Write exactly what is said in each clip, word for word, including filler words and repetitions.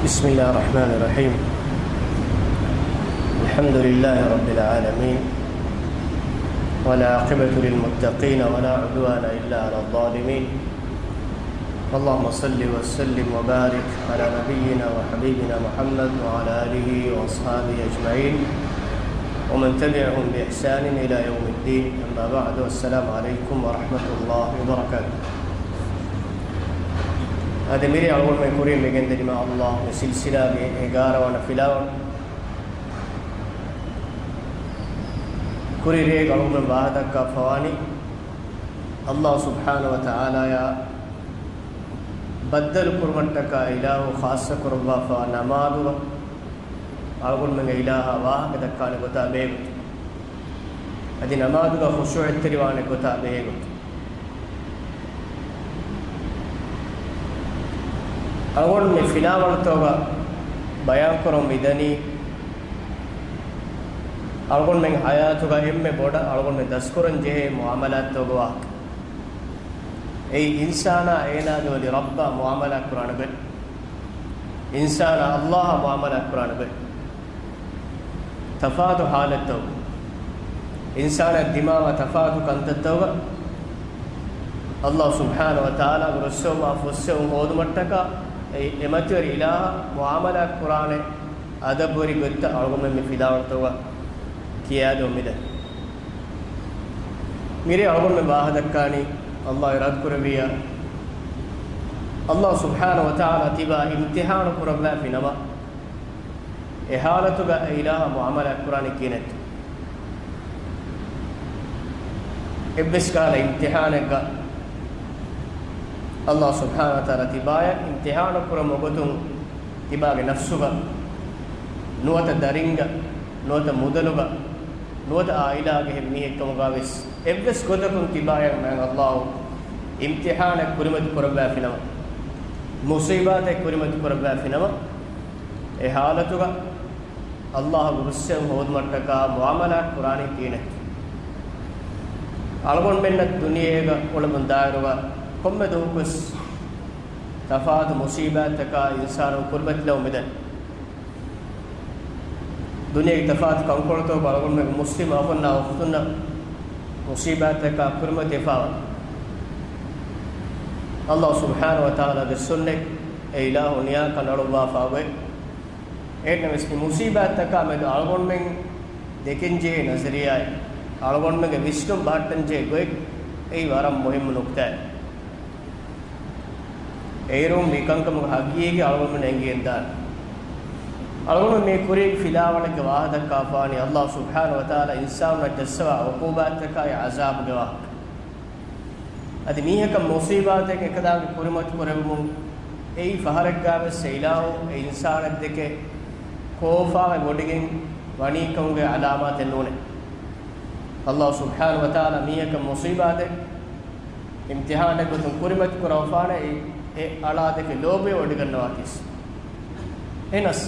بسم الله الرحمن الرحيم. الحمد لله رب العالمين، والعاقبة للمتقين، ولا عدوان إلا على الظالمين. اللهم صل وسلم وبارك على نبينا وحبيبنا محمد وعلى آله وأصحابه أجمعين، ومن تبعهم بإحسان إلى يوم الدين. أما بعد، السلام عليكم ورحمة الله وبركاته. އަދި މިރޭ އަޅުގަނޑުމެން ކުރިން މިގެންދެނީމާ ﷲ މި ސިލްސިލާގެ އެގާރަ ވަނަ ފިލާވަޅު. ކުރި ރޭގަ އަޅުގަނޑުމެން ވާހަކަދައްކާފަވާނީ، ﷲ ސުބްޙާނަހޫ ވަތަޢާލާއާ ބައްދަލު ކުރުމަށްޓަކާ އިލާހު ޚާއްޞަ ކުރައްވާފަ ނަމާދުގަ އަޅުގަނޑުމެންގެ އިލާހާ ވާހަކަ ދައްކާނެ ގޮތާ ބެހޭގޮތުން، އަދި ނަމާދުގަ ޚުޝޫޢަތްތެރިވާނެ ގޮތާ ބެހޭގޮތުން. އަޅުގަނޑު މި ފިލާވަޅުތަކުގަ ބަޔާންކުރަން މިދަނީ، އަޅުގަނޑުމެން ޙަޔާތުގަ އެންމެ ބޮޑަށް އަޅުގަނޑުމެން ދަސްކުރަން ޖެހޭ މުޢާމަލާތްތަކުގެ ވާހަކަ. އެއީ އިންސާނާ އޭނާގެ ވަލި ރައްބާ މުޢާމަލާތް ކުރާނެ ގޮތް، އިންސާނާ ﷲ އާ މުޢާމަލާތް ކުރާނެ ގޮތް. ތަފާތު ޙާލަތްތައް، އިންސާނާ ދިމާވާ ތަފާތު ކަންތައްތަކުގަ ﷲ ސުބްޙާނަހޫ ވަތަޢާލާގެ ރުއްސެވުމާ ފުއްސެވުން ހޯދުމަށްޓަކާ އެ، އެމަތިވެރި އިލާހާ މުޢާމަލާތް ކުރާނެ އަދަބުވެރި ގޮތްތައް އަޅުގަނޑުމެން މި ފިލާވަޅުތަކުގަ ކިޔާދެމުން މިދަނީ. މިރޭ އަޅުގަނޑުމެން ވާހަކަދައްކާނީ، ﷲ އިރާދަކުރެއްވިއްޔާ، ﷲ ސުބްޙާނަހޫ ވަތަޢާލާ ތިބާ އިމްތިޙާނު ކުރައްވާފި ނަމަ، އެ ޙާލަތުގަ އެ އިލާހާ މުޢާމަލާތް ކުރާނީ ކިހިނެއްތޯ؟ އެއްވެސް ކަހަލަ އިމްތިޙާނެއްގަ ﷲ ސުބްޙާނަހޫ ވަތަޢާލާ ތިބާޔަށް އިމްތިޙާނު ކުރަމުގެ ގޮތުން ތިބާގެ ނަފްސުގަ، ނުވަތަ ދަރިންގަ، ނުވަތަ މުދަލުގަ، ނުވަތަ އާއިލާގެ އެހެން މީހެއްކަމުގަވެސް އެއްވެސް ގޮތަކުން ތިބާޔަށް މާތް ﷲ އިމްތިޙާނެއް ކުރިމަތި ކުރައްވާފިނަމަ، މުޞީބާތެއް ކުރިމަތި ކުރައްވާފިނަމަ، އެ ޙާލަތުގަ ﷲ ގެ ރުއްސެވުން ހޯދުމަށްޓަކާ މުޢާމަލާތް ކުރާނީ ކިހިނެއް؟ އަޅުގަނޑުމެންނަށް ދުނިޔޭގަ އުޅެމުން ދާއިރުގަ ކޮންމެ ދުވަހަކުވެސް ތަފާތު މުޞީބާތްތަކާ އިންސާނުން ކުރިމަތިލަމުން މިދަނީ. ދުނިޔޭގެ ތަފާތު ކަންކޮޅުތަކުގަ އަޅުގަނޑުމެންގެ މުސްލިމް އަޚުންނާ އުޚްތުންނަށް މުޞީބާތްތަކާ ކުރިމަތިވެފަވާ. ﷲ ސުބްޙާނަހޫ ވަތަޢާލާ ވެސް އޮންނެ އެ އިލާހު ނިޔާކަން އަޅުއްވާފަ އޮތް. އެހެންނަމަވެސް މި މުޞީބާތްތަކާ މެދު އަޅުގަނޑުމެން ދެކެންޖެހޭ ނަޒަރިއްޔާއެއް، އަޅުގަނޑުމެންގެ ވިސްނުން ބަހައްޓަންޖެހޭ ގޮތް، އެއީ ވަރަށް މުހިއްމު ނުކުތާއެއް. އޭރުން މި ކަންކަމުގެ ހަގީގީ އަޅުގަނޑުމެން އެނގިގެންދާނެ. އަޅުގަނޑު މި ކުރީގެ ފިލާވަޅެއްގެ ވާހަކަ ދައްކާފާނީ، ﷲ ސުބްޙާނަހޫ ވަތަޢާލާ އިންސާނުންނަށް ޖައްސަވާ ޢުޤޫބާތްތަކާއި ޢަޒާބުގެ ވާހަކަ. އަދި މީހަކަށް މުޞީބާތެއް އެކަލާނގެ ކުރިމަތި ކުރެވުމުން އެއީ ފަހަރެއްގަވެސް އެ އިލާހު އެ އިންސާނެއްދެކެ ކޯފާވެ ވޮޑިގެން ވަނީކަމުގެ ޢަލާމާތެއް ނޫނޭ. ﷲ ސުބްޙާނަހޫ ވަތަޢާލާ މީހަކަށް މުޞީބާތެއް އިމްތިޙާނެއް ގޮތުން ކުރިމަތި ކުރައްވާފާނެ އެ، އެ އަޅާ ދެކެ ލޯބިވެ ވޮޑިގަންނަވާތީވެސް. އެހެނަސް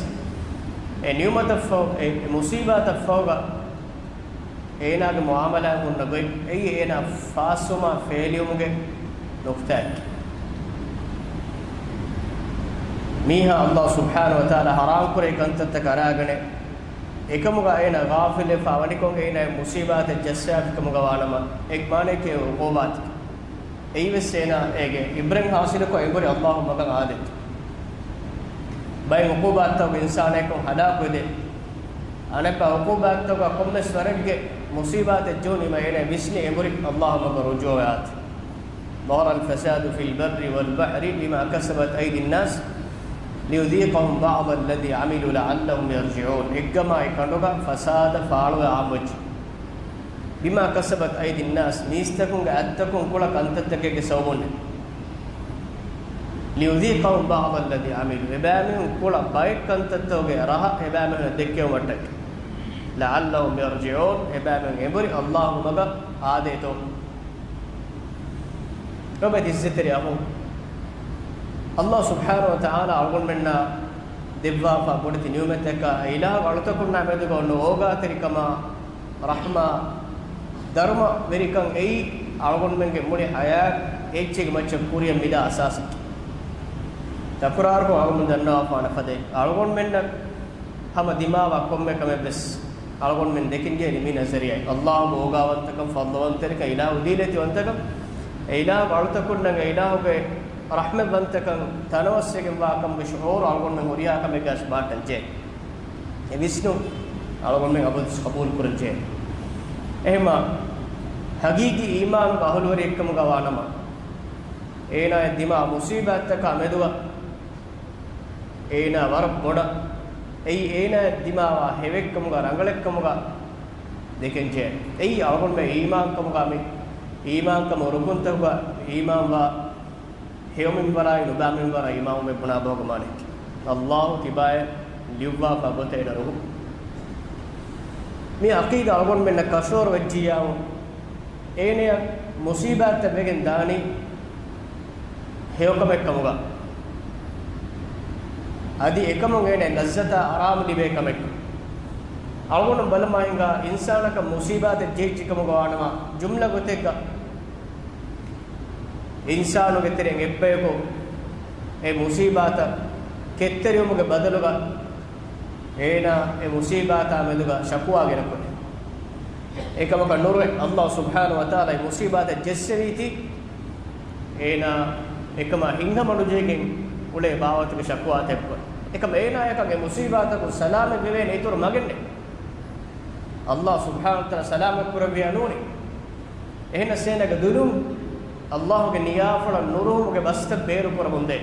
އެ ނިޢުމަތަށްފަހު، އެ، އެ މުޞީބާތަށްފަހުގަ އޭނާގެ މުޢާމަލާތް ހުންނަ ގޮތް، އެއީ އޭނާ ފާސްވުމާ ފޭލިވުމުގެ ނުކުތާއެއް. މީހާ ﷲ ސުބްޙާނަހޫ ވަތަޢާލާ ޙަރާމްކުރެއްވި ކަންތައްތަކަށް އަރާގަނެ، އެކަމުގަ އޭނާ ޣާފިލްވެފަ ވަނިކޮށް އޭނާ މުޞީބާތެއް ޖައްސާފިކަމުގަ ވާނަމަ، އެ މާނައަކީ ޢުޤޫބާތެއް. އެއީވެސް އޭނާ އޭގެ ޢިބްރަތް ޙާޞިލުކޮށް އެނބުރި ﷲ މަގަށް އާދޭތޯ. ބައެއް ޢުޤޫބާތްތަކުގަ އިންސާނާއެކު ހަލާކުވެދޭ. އަނެއްބައި ޢުޤޫބާތްތަކުގަ ކޮންމެސް ވަރެއްގެ މުޞީބާތެއް ޖެހުނީމަ އޭނާ ވިސްނި އެނބުރި ﷲ މަގަށް ރުޖޫޢަވެ އާދޭ. ظهر الفساد في البر والبحر بما كسبت أيدي الناس ليذيقهم بعض الذي عملوا لعلهم يرجعون. އެއްގަމާ އެ ކަނޑުގަ ފަސާދަ ފާޅުވެ އާއްމުވެއްޖެ. بما كسبت أيدي الناس، މީސްތަކުންގެ އަތްތަކުން ކުޅަ ކަންތައްތަކެއްގެ ސަބަބުން. ليذيقهم بعض الذي عملوا، އެބައިމީހުން ކުޅަ ބައެއް ކަންތައްތަކުގެ ރަހަ އެބައިމީހުންނަށް ދެއްކެވުމަށްޓަކައި. لعلهم يرجعون، އެބައިމީހުން އެނބުރި ﷲ މަގަށް އާދޭތޯ. ރޮބެ އިއްޒަތްތެރި އަޚުން، ﷲ ސުބްޙާނަހޫ ވަތަޢާލާ އަޅުގަނޑުމެންނަށް ދެއްވާފަ ބޮޑެތި ނިޢުމަތަކާ، އެ އިލާހު އަޅުތަކުންނާ މެދުގަ އޮންނަ އޯގާތެރިކަމާ، ރަޙްމާ، ދަރުމަވެރިކަން އެއީ އަޅުގަނޑުމެންގެ މުޅި ޙަޔާތް އެއްޗެއްގެ މައްޗަށް ކުރިއަށް މިދާ އަސާސަކީ. ތަކުރާރުކޮށް އަޅުގަނޑު ދަންނަވާފާނެ ފަދައިން، އަޅުގަނޑުމެންނަށް ހަމަ ދިމާވާ ކޮންމެ ކަމެއް ވެސް އަޅުގަނޑުމެން ދެކިންޖެހެނީ މި ނަޒަރިއާއިން. އައްލާހުގެ އޯގާވަންތަކަން، ފަޟްލުވަންތެރިކަން، އިލާހު ދީލަތިވަންތަކަން، އެ އިލާހުގެ އަޅުތަކުންނަށް، އެ އިލާހުގެ ރަޙްމަތްވަންތަކަން ތަނަވަސްވެގެންވާކަމުގެ ޝުޢޫރު އަޅުގަނޑުމެން ހުރިހާ ކަމެއްގައި ވެސް ބަހައްޓަން ޖެހޭ. އެ ވިސްނުން އަޅުގަނޑުމެން އަބަދުވެސް ޤަބޫލު ކުރަން ޖެހޭ. އެހެންމާ، ޙަޤީޤީ އީމާނުގެ އަހުލުވެރިއެއްކަމުގަ ވާނަމަ، އޭނާއަށް ދިމާ މުޞީބާތްތަކާ މެދުގަ އޭނާ ވަރަށް ބޮޑަށް، އެއީ އޭނާއަށް ދިމާވާ ހެވެއްކަމުގަ، ރަނގަޅެއްކަމުގަ ދެކެންޖެހޭ. އެއީ އަޅުގަނޑުމެން އީމާންކަމުގަ، މި އީމާންކަމުގެ ރުކުންތަކުގަ އީމާންވާ ހެޔޮ މިންވަރާއި ނުބައި މިންވަރާ އީމާންވުމެއް ބުނާ ބަހުގެ މާނައަކީ، އައްލާހު ތިބާއަށް ލިޔުއްވާފާ ގޮތަށް އޭނަ ރުހު. މި ޢަޤީދާ އަޅުގަނޑުމެންނަށް ކަށަވަރު ވެއްޖިއްޔާމު، އޭނަޔަށް މުޞީބާތްތައް ވެގެން ދާނީ ހެޔޮކަމެއްކަމުގަ، އަދި އެކަމުން އޭނަ ލައްޒަތާ އަރާމު ލިބޭ ކަމެއް. އަޅުގަނޑު ބަލަމާ ހިނގާ އިންސާނަކަށް މުޞީބާތެއް ޖެހިއްޖެކަމުގަ ވާނަމަ، ޖުމްލަ ގޮތެއްގަ އިންސާނުގެ ތެރެއިން އެއްބަޔަކު އެ މުޞީބާތައް ކެތްތެރިވުމުގެ ބަދަލުގަ، އޭނާ އެ މުޞީބާތާ މެދުގަ ޝަކުވާ ގެނަކުނެ. އެކަމަކަށް ނުރުވެ، އައްލާހު ސުބްޙާނަހު ވަތަޢާލާ އެ މުޞީބާތައް ޖެއްސެވީތީ، އޭނާ އެކަމާ ހިތްހަމަނުޖެހިގެން އުޅޭ ބާވަތުގެ ޝަކުވާތައް އެއްކޮށް. އެކަމަ އޭނާޔަކަށް އެ މުޞީބާތަކުން ސަލާމަތް ވެވޭނެ އިތުރު މަގެއް ނެތް. އައްލާހު ސުބްޙާނަހު ވަތަޢާލާ ސަލާމަތް ކުރެއްވިޔާ ނޫނީ. އެހެނަސް އޭނާގެ ދުލުން އައްލާހުގެ ނިޔާފުޅަށް ނުރުހުމުގެ ބަސްތައް ބޭރުކުރަމުންދޭ.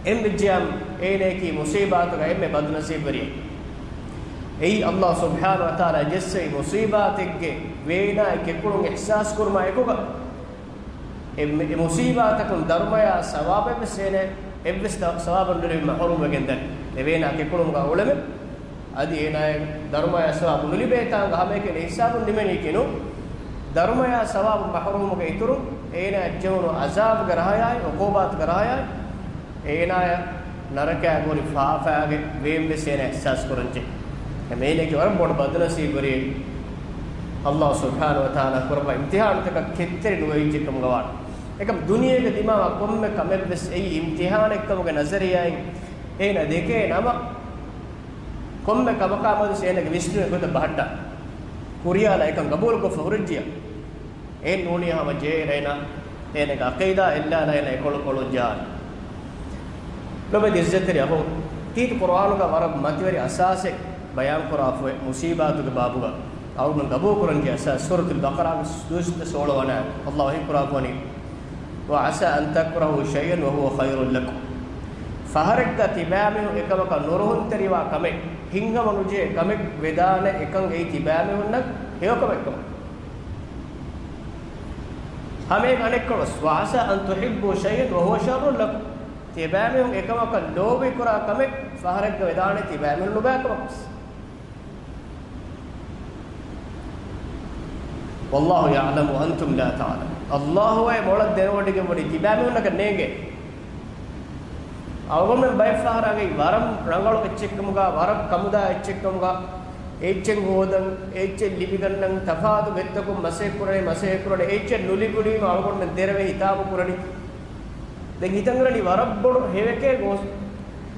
އެހެން ވެއްޖިއްޔާމު އޭނަޔަކީ މުޞީބާތުގަ އެންމެ ބަދުނަސީބުވެރިއެއް. އެއީ އައްލާހު ސުބްޙާނަހު ވަތަޢާލާ ޖެއްސެވި މުޞީބާތެއްގެ ވޭނާއި ކެކުޅުން އިޙްސާސް ކުރުމާ އެކުގަ، އެ، އެ މުޞީބާތަކުން ދަރުމަޔާ ސަވާބެއްވެސް އޭނަ އެއްވެސް ދަ-، ސަވާބުން ނުލިބި މަޙްރޫމް ވެގެން ދަނީ. އެ ވޭނާ ކެކުޅުމުގަ އުޅެމެ. އަދި އޭނާއަށް ދަރުމަޔާ ސަވާބު ނުލިބޭތާނގަ ހަމައެކަނި ހިސާބުން ނިމެނީކީ ނޫން. ދަރުމަޔާ ސަވާބު މަޙްރޫމުގެ އިތުރުން އޭނާއަށް ޖެހުނު ޢަޒާބުގެ ރަހަޔާއި ޢުޤޫބާތުގެ ރަހަޔާއި އޭނާޔަށް ނަރަކައިގަ ހުރި ފާފައިގެ ވޭންވެސް އޭނާ އިޙްސާސް ކުރަންޖެހޭ. އެމީހަކީ ވަރަށް ބޮޑު ބަދުނަސީބުވެރިއެއް. އައްލާހު ސުބްޙާނަހު ވަތަޢާލާ ކުރައްވާ އިމްތިޙާނުތަކަށް ކެތްތެރި ނުވެވިއްޖެކަމުގަ ވާނެ. އެކަމަ ދުނިޔޭގެ ދިމާވާ ކޮންމެ ކަމެއްވެސް އެއީ އިމްތިޙާނެއްކަމުގެ ނަޒަރިއްޔާއިން އޭނަ ދެކޭ ނަމަ، ކޮންމެ ކަމަކާމެދު އޭނަގެ ވިސްނުމެއް ގޮތަށް ބަހައްޓާ. ކުރިޔާލާ އެކަން ގަބޫލުކޮށްފަ ހުރެއްޖިޔާ. އެހެން ނޫނީ ހަމަ ޖޭރޭނަ، އޭނަގެ ޢަޤީދާ އެއްލާލާ އޭނަ އެކޮޅު ކޮޅުން ޖާން. ލޮބެތި ޢިއްޒަތްތެރި އަޚުން، ކީރިތި ޤުރުއާނުގަ ވަރަށް މަތިވެރި އަސާސެއް ބަޔާންކުރާފައި މުޞީބާތުގެ ބާބުގަ. އަޅުގަނޑު ގަބޫލުކުރަންޖެހޭ އަސާސް ސޫރަތުލް ބަޤަރާގެ ދުވަސް ސޯޅަ ވަނަ އައްލާހު ވަޙީކުރާފަވަނީ، وعسى أن تكرهوا شيئا وهو خير لكم. ފަހަރެއްގަ ތިބާމީހުން އެކަމަކަށް ނުރުހުންތެރިވާ ކަމެއް، ހިތްހަމަނުޖެހޭ ކަމެއް ވެދާނެ އެކަން އެއީ ތިބާމީހުންނަށް ހެޔޮކަމެއްކަމަށް. ހަމައެކަނި އަނެއްކޮޅަސް، وعسى أن تحبوا شيئا وهو شر لكم. ތިބާމީހުން އެކަމަކަށް ލޯބިކުރާ ކަމެއް ފަހަރެއްގަ ވެދާނެ ތިބާމީހުން ނުބައިކަމަށްވެސް. والله يعلم وأنتم لا تعلمون. އައްލާހުއޭ މޮޅަށް ދެނެވޮޑިގެންވަނީ ތިބާމީހުންނަކަށް ނޭނގޭ. އަޅުގަނޑުމެން ބައެއްފަހަރާގައި ވަރަށް ރަނގަޅު އެއްޗެއްކަމުގަ، ވަރަށް ކަމުދާ އެއްޗެއްކަމުގަ، އެއްޗެއް ހޯދަން، އެއްޗެއް ލިބިގަންނަން، ތަފާތު ގޮތްތަކުން މަސައްކަތްކުރަނީ، މަސައްކަތްކުރަނީ، އެއްޗެއް ނުލިބުނީމަ އަޅުގަނޑުމެން ދެރަވެ ހިތާބު ކުރަނީ. ދެން ހިތަށްއަރަނީ ވަރަށް ބޮޑު ހެޔޮކޭ ގޯސް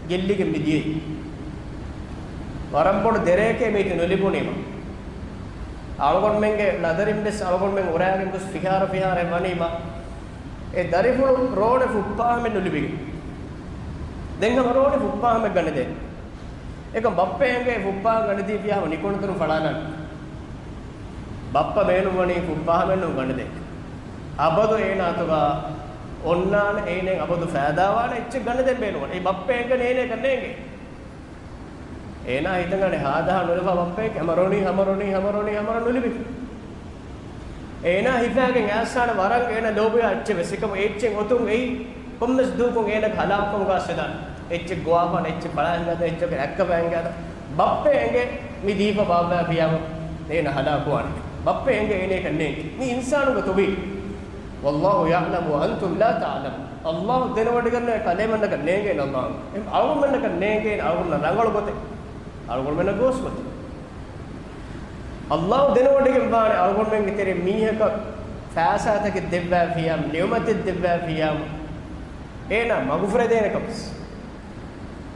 ގެއްލިގެން މިދިޔައީ. ވަރަށް ބޮޑު ދެރައެކޭ މީތި ނުލިބުނީމަ. އަޅުގަނޑުމެންގެ ނަދަރިންވެސް އަޅުގަނޑުމެން އުރާގެން ގޮސް ފިހާރަ ފިހާރައެއް ވަނީމަ، އެ ދަރިފުޅު ރޯނެ ފުއްޕާހަމެއް ނުލިބިގެން. ދެން ހަމަ ރޯނެ ފުއްޕާހަމެއް ގަނެދޭ. އެކަމް ބައްޕަ އެނގޭ ފުއްޕާހަމެއް ގަނެދީފިޔާ ހަމަ ނިކުންތަރުން ފަޅާލާނެ. ބައްޕަ ބޭނުންވަނީ ފުއްޕާހަމެއްނޫން ގަނެދޭ. އަބަދު އޭނާ އަތުގަ އޮންނާނެ، އޭނައަށް އަބަދު ފައިދާވާނެ އެއްޗެއް ގަނެދޭން ބޭނުންވަނީ. އެ ބައްޕަ އެނގަނީ އޭނައަކަށް ނޭނގޭ. އޭނާ ހިތަށްއަރަނީ ހާދަހާ ނުލިބާ ބައްޕައެކޭ. ހަމަ ރޮނީ، ހަމަ ރޮނީ، ހަމަ ރޮނީ، ހަމަ ރޮނީ ނުލިބި. އޭނާ ހިފާގެން އައިސްފާނެ ވަރަށް އޭނަ ލޯބިވާ އެއްޗެއް ވެސް. އެކަމު އެއްޗެއް އޮތުން އެއީ ކޮންމެސް ދުވަހަކު އޭނަގެ ހަލާކުކަމުގަ އަސްވެދާނެ. އެއްޗެއް ގޮވާފާނެ، އެއްޗެއް ފަޅާހިނގާދޭ، އެއްޗެއް ރައްކަފަ ހިނގާދޭ. ބައްޕަ އެނގޭ މި ދީފަ ބާއްވާފިޔާމު އޭނަ ހަލާކުވާނެ. ބައްޕަ އެނގޭ އޭނައަކަށް ނޭނގޭ. މި އިންސާނުގެ ތޮބީ. والله يعلم وأنتم لا تعلمون. އައްލާހު ދެނެވޮޑިގަންނަވާ ކަލޭމެންނަކަށް ނޭނގޭނެ އައްލާހު. އަޅުގަނޑުމެންނަކަށް ނޭނގޭނެ އަޅުގަނޑުމެންނަށް ރަނގަޅު ގޮތެއް. އަޅުގަނޑުމެންނަށް ގޯސް ގޮތެއް. އައްލާހު ދެނެވޮޑިގެންވާނެ އަޅުގަނޑުމެންގެ ތެރެއިން މީހަކަށް ފައިސާތަކެއް ދެއްވާފިޔާމު، ނިޢުމަތެއް ދެއްވާފިޔާމު، އޭނާ މަގުފުރެދޭނެ ކަމަސް.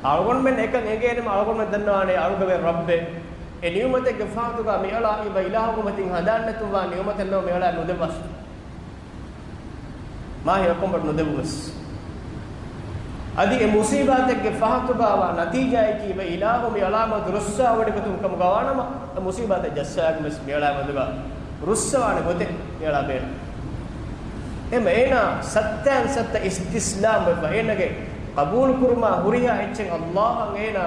އަޅުގަނޑުމެން އެކަން އެނގޭނަމަ އަޅުގަނޑުމެން ދަންނަވާނެ އަޅުގަވެ ރައްބެ އެ ނިޢުމަތެއްގެ ފަހަތުގަ މިއަޅާ އިބަ އިލާހުގެ މަތިން ހަނދާން ނެތުންވާ ނިޢުމަތެއް ނަމަ މިއަޅާ ނުދެއްވާށި. މާ ހެޔޮކަން ބޮޑު ނުދެއްވުމެސް. އަދި އެ މުސީބާތެއްގެ ފަހަތުގަވާ ނަތީޖާއަކީ އިބަ އިލާހު މިއަޅާމެދު ރުއްސާވަޑި ގޮތުން ކަމުގަވާނަމަ، އެ މުސީބާތެއް ޖައްސާގެންވެސް މިއަޅާމެދުގަ ރުއްސަވާނެ ގޮތެއް މިއަޅާ ބޭނުން. އެމަ އޭނާ ސައްތައިން ސައްތަ އިސްތިސްލާމް ވެފަ އޭނަގެ ޤަބޫލުކުރުމާ ހުރިހާ އެއްޗެއް އައްލާހަށް އޭނާ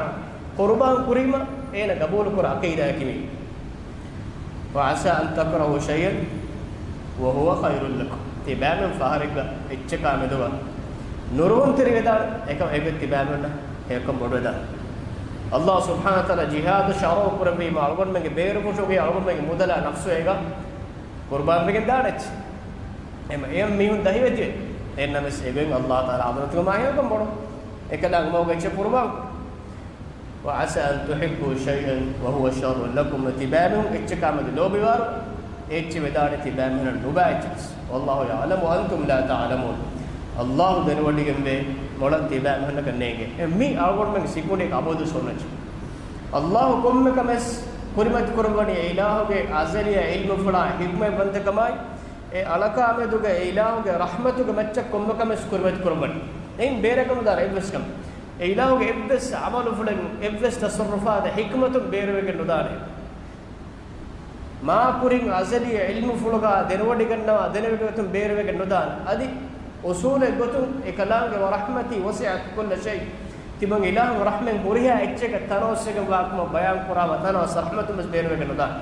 ޤުރުބާން ކުރީމަ އޭނަ ގަބޫލުކުރާ ޢަޤީދާއަކީ މީ. وعسى أن تكرهوا شيئا وهو خير لكم. ތިބާމެން ފަހަރެއްގަ އެއްޗަކާ މެދުގަ ނުރުހުންތެރިވެދާނެ، އެކަމަކު ތިބާމެންނަށް ހެޔޮކަން ބޮޑުވެދާނެ. އައްލާހު ސުބްޙާނަހު ވަތަޢާލާ ޖިހާދު ޝަރުޢު ކުރެއްވީމަ އަޅުގަނޑުމެންގެ ބޭރުފުށުގެ އަޅުގަނޑުމެންގެ މުދަލާ ނަފްސު އޭގަ ޤުރުބާންވެގެން ދާނެ އެއްޗެއް. އެމަ އެއަށް މީހުން ދަހިވެއްޖެ. އެހެންނަމަވެސް އެގޮތް އައްލާހު ތަޢާލާ ޙަޟްރަތުގަ މާ ހެޔޮކަން ބޮޑު. އެކަލާނގެ މަގުގަ އެއްޗެއް ޤުރުބާން. وعسى أن تحبوا شيئا وهو شر لكم. ތިބާމެން އެއްޗަކާ މެދު ލޯބިވާރު، އެއްޗެއް ވެދާނެ ތިބާމެންނަށް ނުބާ އެއްޗެއް. والله يعلم وأنتم لا تعلمون. އައްލާހު ދެނެވޮޑިގެންވޭ މޮޅަށް ތިބާމެންނަކަށް ނޭނގޭ. އެ މީ އަޅުގަނޑުމެންގެ ސިކުނޑިއަކަށް އަބަދުވެސް އޮންނައްޗެއް. އައްލާހު ކޮންމެ ކަމެސް ކުރިމަތި ކުރައްވަނީ އެ އިލާހުގެ އަޒަލީ ޢިލްމުފުޅާ ޙިކްމަތްވަންތަކަމާއި، އެ އަޅަކާ މެދުގެ އެ އިލާހުގެ ރަޙްމަތުގެ މައްޗަށް ކޮންމެ ކަމެސް ކުރިމަތި ކުރައްވަނީ. އެއިން ބޭރަކަށް ނުދާނެ އެއްވެސް ކަމެއް. އެ އިލާހުގެ އެއްވެސް ޢަމަލުފުޅެއް، އެއްވެސް ތަޞައްރުފާތެއް ޙިކްމަތުން ބޭރުވެގެން ނުދާނެ. މާ ކުރިން އަޒަލީ ޢިލްމުފުޅުގަ ދެނެވޮޑިގަންނަވާ ދެނެވޮޑިގަތުން ބޭރުވެގެން ނުދާނެ. އަދި އުޞޫލެއް ގޮތުން އެކަލާނގެ ވަރަޙްމަތީ وسعت كل شيء. ތިމަން އިލާހު ރަޙްމަތް ހުރިހާ އެއްޗެއްގަ ތަނަވަސްވެގެންވާ ކަމަށް ބަޔާން ކުރާ ތަނަވަސް ރަޙްމަތުން ވެސް ބޭރުވެގެން ނުދާނެ.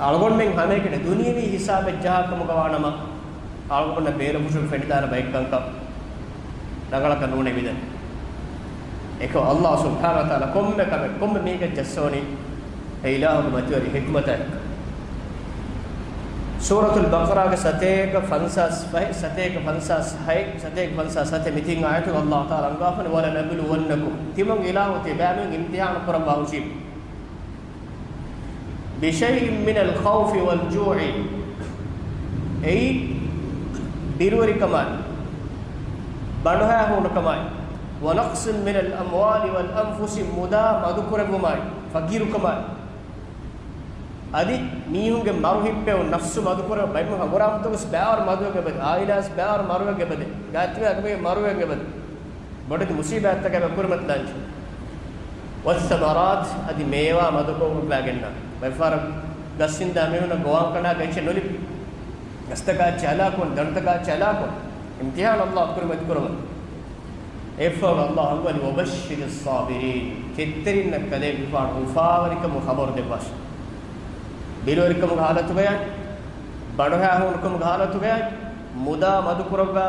އަޅުގަނޑުމެން ހަމައެކަނި ދުނިޔަވީ ހިސާބެއް ޖަހާ ކަމުގަ ވާނަމަ، އަޅުގަނޑަށް ބޭރުފުށުން ފެނިދާނެ ބައެއް ކަންކަން ރަނގަޅަކަށް ނޫނޭ މިދަނީ. އެކަމަކު އައްލާހު ސުބްޙާނަހު ވަތަޢާލާ ކޮންމެ ކަމެއް ކޮންމެ މީހެއްގަ ޖައްސަވަނީ އެ އިލާހުގެ މަތިވެރި ޙިކްމަތާއެކު. ސޫރަތުލް ބަޤަރާގެ ސަތޭކަ ފަންސާސް ފަހެއް، ސަތޭކަ ފަންސާސް ހައެއް، ސަތޭކަ ފަންސާސް ހަތެއް މި ތިން އާޔަތުގަ އައްލާހު ތަޢާލާ އަންގާފަނި، وَلَنَبْلُوَنَّكُمْ. ތިމަން އިލާހު ތިބާމެން އިމްތިޙާނު ކުރައްވާ ހުށީމަ. بِشَيْءٍ مِنَ الْخَوْفِ وَالْجُوعِ، އެއީ ބިރުވެރިކަމާއި، ބަނޑުހައިހޫނުކަމާއި، وَنَقْصٍ مِنَ الْأَمْوَالِ وَالْأَنْفُسِ، މުދާ މަދުކުރެއްވުމާއި، ފަޤީރުކަމާއި، އަދި މީހުންގެ މަރު ހިއްޕެވުން، ނަފްސު މަދުކުރެވުން، ބައެއް މީހުން އަނގުރާމަތޮކަސް ބައިވަރު މަރުވެގެން އެބަދޭ، ޢާއިލާސް ބައިވަރު މަރުވެގެން އެބަދޭ، ގާތްތިބޭ އަނބޭ މަރުވެގެން އެބަދޭ. ބޮޑެތި މުސީބާތްތަކެއް ކުރިމަތިލާންޖެ. وَالثَّمَرَاتِ، އަދި މޭވާ މަދުކުރައްވާގެންނާ. ބައެއްފަހަރަށް ގަސް އިންދާ މީހުންނަށް ގޮވާން ކަނޑާގެ އެއްޗެއް ނުލިބި. ގަސްތަކާ އެއްޗެއް ހަލާކުވަން، ދަނޑުތަކާ އެއްޗެއް ހަލާކުވަން. އިމްތިޙާނު އައްލާހު ކުރިމަތި ކުރައްވަނީ. އެއަށްފަހު އައްލާހު އަންގަވަނީ وَبَشِّرِ الصَّابِرِينَ. ކެތްތެރިންނަށް ކަލޭގެފާނު އުފާވެރިކަމުން ޚަބަރު ދެއްވާށި. ބިރުވެރިކަމުގެ ޙާލަތުގަޔާ، ބަނޑުހައިހޫނުކަމުގެ ޙާލަތުގަޔާ، މުދާ މަދުކުރައްވާ،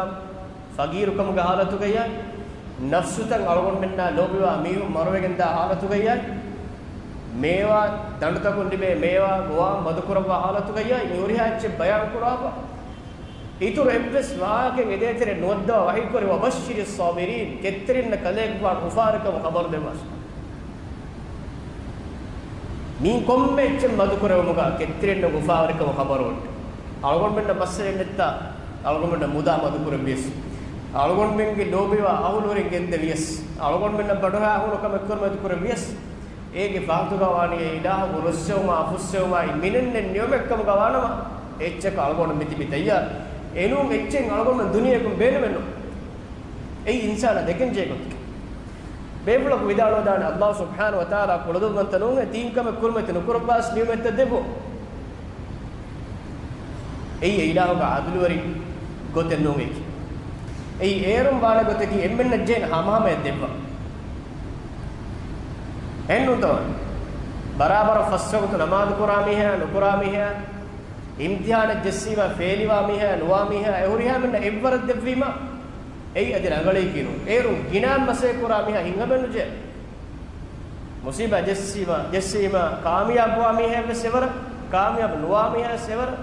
ފަޤީރުކަމުގެ ޙާލަތުގަޔާ، ނަފްސުތައް އަޅުގަނޑުމެންނާ ލޯބިވާ މީހުން މަރުވެގެންދާ ޙާލަތުގަޔާ، މޭވާ ދަނޑުތަކުން ލިބޭ މޭވާ ގޮވާ މަދުކުރައްވާ ޙާލަތުގަޔާ، މި ހުރިހާ އެއްޗެއް ބަޔާންކުރާފަ، އިތުރު އެއްވެސް ވާހަކައެއް އެދޭތެރޭ ނުވައްދަވާ ވަޙީކުރި، وَبَشِّرِ الصَّابِرِينَ، ކެތްތެރިންނަށް ކަލޭގެފާނު އުފާވެރިކަމުން ޚަބަރު ދެއްވާށި. މީން ކޮންމެ އެއްޗެއް މަދުކުރެވުމުގަ ކެތްތެރިންނަށް އުފާވެރިކަމުން ޚަބަރު އޮތް. އަޅުގަނޑުމެންނަށް މައްސަލައެއް ނެތްތާ، އަޅުގަނޑުމެންނަށް މުދާ މަދުކުރެއްވިޔަސް، އަޅުގަނޑުމެންގެ ލޯބިވާ އަހުލުވެރިން ގެންދެވިޔަސް، އަޅުގަނޑުމެންނަށް ބަނޑުހައިހޫނު ކަމެއް ކުރިމަތި ކުރެއްވިޔަސް، އޭގެ ފަހަތުގަ ވާނީ އެ އިލާހުގެ ރުއްސެވުމާ ފުއްސެވުމާއި މިނެންނެ ނިޢުމަތްކަމުގަ ވާނަމަ، އެއްޗަކަށް އަޅުގަނޑު މިތިބީ ތައްޔާރު. އެނޫން އެއްޗެއް އަޅުގަނޑުމެން ދުނިޔޭގަ ބޭނުމެއްނު. އެއީ އިންސާނާ ދެކެންޖެހޭ ގޮތަކީ. ބޭފުޅަކު ވިދާޅުވެދާނެ، އައްލާހު ސުބްޙާނަހު ވަތަޢާލާ ކުޅަދުންވަންތަ ނޫނޭ، ތީން ކަމެއް ކުރުމަތި ނުކުރައްވާސް ނިޢުމަތްތައް ދެއްވުން. އެއީ އެ އިލާހުގެ ޢަދުލުވެރި ގޮތެއް ނޫން އެކި. އެއީ އޭރުން ވާނެ ގޮތަކީ އެންމެންނަށް ޖެހޭނެ ހަމަހަމަޔަށް ދެއްވަން. އެހެންނޫންތޯ؟ ބަރާބަރަށް ފަސްވަގުތު ނަމާދު ކުރާ މީހާ، ނުކުރާ މީހާ، އިމްތިޙާނަށް ޖެއްސީމަ ފޭލިވާ މީހާ، ނުވާ މީހާ، އެ ހުރިހާ މީހުންނަށް އެއްވަރަށް ދެއްވީމަ، އެއީ އަދި ރަނގަޅީކީ ނޫން. އޭރުން ގިނަ މަސައްކަތް ކުރާ މީހާ ހިނގަމެއް ނުޖެހޭ. މުސީބާ ޖެއްސީމަ، ޖެއްސީމަ ކާމިޔާބުވާ މީހާ ވެސް އެވަރަށް، ކާމިޔާބު ނުވާ މީހާ ވެސް އެވަރަށް.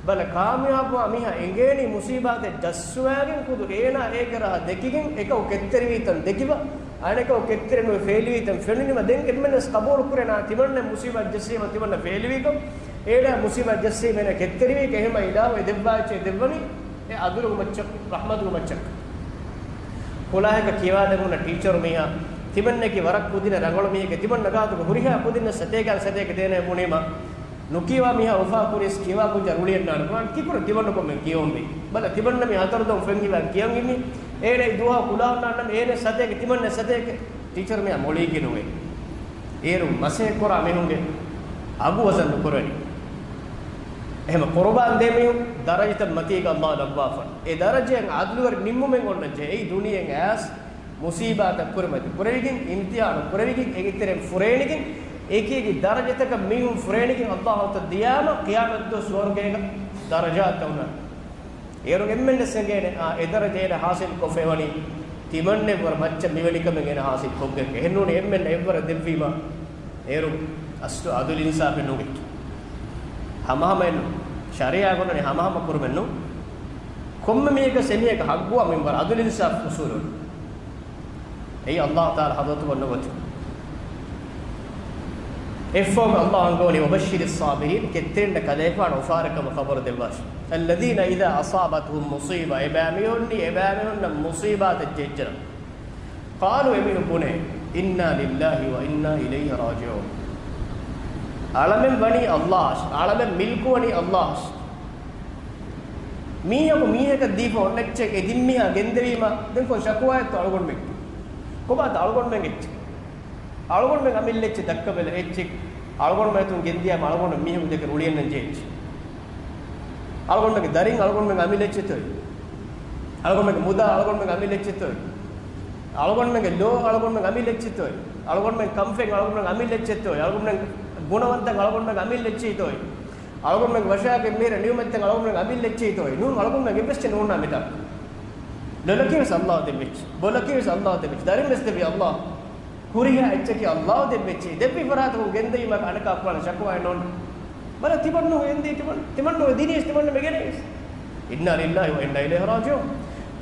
ބަލަ، ކާމިޔާބުވާ މީހާ އެނގޭނީ މުސީބާތެއް ޖައްސުވާގެން ޚުދު އޭނާ އޭގެ ރަހަ ދެކިގެން، އެކަކު ކެތްތެރިވީތަން ދެކިބަ، އަނެކަކު ކެތްތެރިނުވެ ފޭލިވީތަން ފެނުނީމަ، ދެން އެންމެންވެސް ޤަބޫލު ކުރޭނާ ތިމަންނަ މުސީބާ ޖެއްސީމަ ތިމަންނަ ފޭލިވީކަން، އޭނާ މުސީބާ ޖެއްސީމަ އޭނާ ކެތްތެރިވީކަން. އެހެންމަ އިލާހު އެ ދެއްވާ އެއްޗެއް ދެއްވަނީ، އަދުލުގެ މައްޗަށް، ރަޙްމަތުގެ މައްޗަށް. ކުލާހެކަށް ކިޔަވާދެމުން ޓީޗަރު މީހާ، ތިމަންނަކީ ވަރަށް ކުދިން ރަނގަޅު މީހެކޭ، ތިމަންނަ ގާތުގަ ހުރިހާ ކުދިންނަށް ސަތޭކައިން ސަތޭކަ ދޭނޭ ބުނީމަ، ނުކިޔަވާ މީހާ އުފާ ކުރިޔަސް ކިޔަވާ ކުއްޖާ ރުޅިއެއްނާނެ. ކިކުރެ ތިމަންނަކުން މެން ކިޔަވަންވީ. ބަލަ ތިމަންނަ މި ހަތަރު ދޮން ފެން ހިލާ ކިޔަން އިންނީ. އޭނަ ދުވަހަށް ކުލާހުންނާންނަމަ އޭނަ ސަތޭކަ ތިމަންނަ ސަތޭކަ. ޓީޗަރު މީހާ މޮޅީގެ ނުވޭ. އޭރު މަސައްކަތް ކުރާ މީހުންގެ އަގު ވަޒަން ނުކުރަނީ. އެހެން ޤުރުބާން ދޭ މީހުން ދަރަޖަތައް މަތީގަ ﷲ ލައްވާފަ. އެ ދަރަޖައަށް އަދުލުވެރި ނިންމުމެއް އޮންނަންޖެހޭ. އެއީ ދުނިޔެއަށް އައިސް މުސީބާތައް ކުރިމަތި ކުރެވިގެން، އިމްތިހާނު ކުރެވިގެން، އޭގެ ތެރެއިން ފުރޭނެގެން، އެކި އެކި ދަރަޖަތަކަށް މީހުން ފުރޭނެގެން ﷲ ތަޢާލާ ދިޔާމަ ޤިޔާމަތްދުވަސް ސުވަރުގޭގަ ދަރަޖާތައް އޮންނާނެ. އޭރު އެންމެންނަށް އެނގޭނެ، އާ، އެ ދަރަޖަ އޭނަ ހާސިލް ކޮށްފައިވަނީ ތިމަންނެއް ވަރަށް މައްޗަށް މިވެނި ކަމެއް އޭނަ ހާސިލް ކޮށްގެން. އެހެންނޫނީ އެންމެންނަށް އެއްވަރަށް ދެއްވީމަ އޭރު އަސްލު އަދުލު އިންސާފެއް ނުގެ. ހަމަހަމައެއްނު. ޝަރީޢާ ގުނަނީ ހަމަހަމަ ކުރުމެއްނު. ކޮންމެ މީހަކަށް އެމީހަކަށް ހައްގުވާ މިންވަރަށް އަދުލު އިންސާފް އުސޫލުން. އެއީ ﷲ ތަޢާލާ ޙަޟްރަތުގަ އޮންނަ ގޮތުން. އެއަށްފަހު ﷲ އަންގަވަނީ، "وَبَشِّرِ الصَّابِرِينَ"، ކެތްތެރިންނަށް ކަލޭފާނު އުފާވެރިކަމަށް ޚަބަރު ދެއްވާށި. "الَّذِينَ إِذَا أَصَابَتْهُمْ مُصِيبَةٌ"، އެބައިމީހުންނީ، އެބައިމީހުންނަށް މުޞީބާތެއް ޖެއްޖެނަމަ. قَالُوا، އެމީހުން ބުނޭ، "إِنَّا لِلَّهِ وَإِنَّا إِلَيْهِ رَاجِعُونَ". އަޅަމެން ވަނީ ﷲ އަށް، އަޅަމެން މިލްކުވަނީ ﷲ އަށް. މީހަކު މީހަކަށް ދީފަ އޮންނަ އެއްޗެއް އެ ދިން މީހާ ގެންދެވީމަ، ދެން ކޮން ޝަކުވާއެއްތޯ އަޅުގަނޑުމެން؟ ކޮބާތަ އަޅުގަނޑުމެން އެއްޗެއް؟ އަޅުގަނޑުމެން އަމިއްލަ އެއްޗެއް ދައްކަބަލަ، އެއްޗެއް އަޅުގަނޑުމެން އަމިއްލަ އެއްޗެއްތޯ؟ އަޅުގަނޑުމެންގެ ދަރިން އަޅުގަނޑުމެން އަމިއްލަ އެއްޗެއްތޯ؟ އަޅުގަނޑުމެންގެ މުދާ އަޅުގަނޑުމެން އަމިއްލަ އެއްޗެއްތޯ؟ އަޅުގަނޑުމެންގެ ލޯ އަޅުގަނޑުމެން އަމިއްލަ އެއްޗެއްތޯ؟ އަޅުގަނޑުމެން ކަންފަތް އަޅުގަނޑުމެން އަމިއްލަ އެއްޗެއްތޯ؟ އަޅުގަނޑުމެން ގުނަވަންތައް އަޅުގަނޑުމެން އަމިއްލަ އެއްޗެއްތޯ؟ އަޅުގަނޑުމެން ވަށާގެ މީރަ ނިޢުމަތްތައް އަޅުގަނޑުމެން އަމިއްލަ އެއްޗެއްތޯ؟ ނޫން، އަޅުގަނޑުމެން އެއްވެސް ނޫންނާ މިތާ. ލޮލަކީ ވެސް ﷲ ދެއްވި އެއްޗެއް. ބޮލަކީ ވެސް ﷲ ދެއްވި އެއްޗެއް. ދަރިން ވެސް ދެއްވީ ﷲ. ހުރިހާ އެއްޗަކީ ﷲ ދެއްވި އެއްޗެއް. ދެއްވި ފަރާތަކުން ގެންދަވީމަ އަނެކާ ކުރާނެ ޝަކުވާއެއް ނޯންނާނެ. ބަލަ ތިމަންނު އެންދީ ތިމަން، ތިމަންނު ދިނީސް ތިމަންނަ މެގެނޭސް. إِنَّا لِلَّهِ وَإِنَّا إِلَيْهِ رَاجِعُونَ.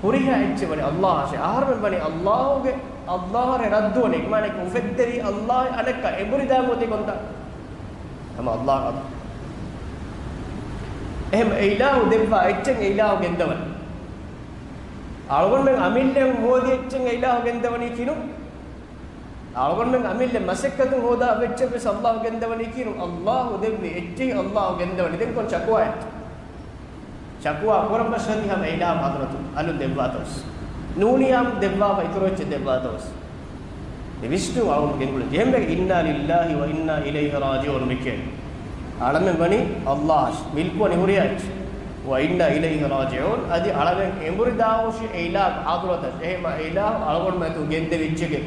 ހުރިހާ އެއްޗެއް ވަނީ ﷲ އަށޭ. އަހަރުމެން ވަނީ ﷲ ގެ، ﷲ އަށޭ ރައްދުވަނީ. އެކަމާ އެކަމަކު އުފެއްދެވީ ﷲ އަނެއްކާ އެނބުރި ދާން އޮތީ ކޮންތާ؟ ހަމަ ﷲ އަށް. އެހެން އެ އިލާހު ދެއްވާ އެއްޗެއް އެ އިލާހު ގެންދަވަނީ. އަޅުގަނޑުމެން އަމިއްލައިން ހޯދި އެއްޗެއް އެ އިލާހު ގެންދަވަނީ ކިނު. އަޅުގަނޑުމެން އަމިއްލަ މަސައްކަތުން ހޯދާ އެއްޗެއް ވެސް ﷲ ގެންދަވަނީ ކީރު. ﷲ ދެއްވި އެއްޗެއް ﷲ ގެންދަވަނީ. ދެން ކޮން ޝަކުވާއެއް؟ ޝަކުވާ ކުރަން ބަސް ހަމަ އިލާހު ޙަޟްރަތު އަލުން ދެއްވާތަވެސް. ނޫނިޔާ ދެއްވާފަ އިތުރު އެއްޗެއް ދެއްވާތަވެސް. އެ ވިސްނުން އަޅުން ގެންގުޅެ ޖެހެން އިންނާ ލިއްލާހި ވަ އިންނާ އިލައިހި ރާޖިޢޫން މިކޭ. އަޅަމެން ވަނީ ﷲ އަށް، މިލްކުވަނީ ހުރިހާ އެއްޗެއް. ވަ އިންނާ އިލައިހި ރާޖިޢޫން. އަދި އަޅަމެން އެނބުރި ދާހުށި އެ އިލާހު ޙަޟްރަތަށް. އެހެމަ އެ އިލާހު އަޅުގަނޑުމެން ގެންދެވި އެއްޗެއްގެ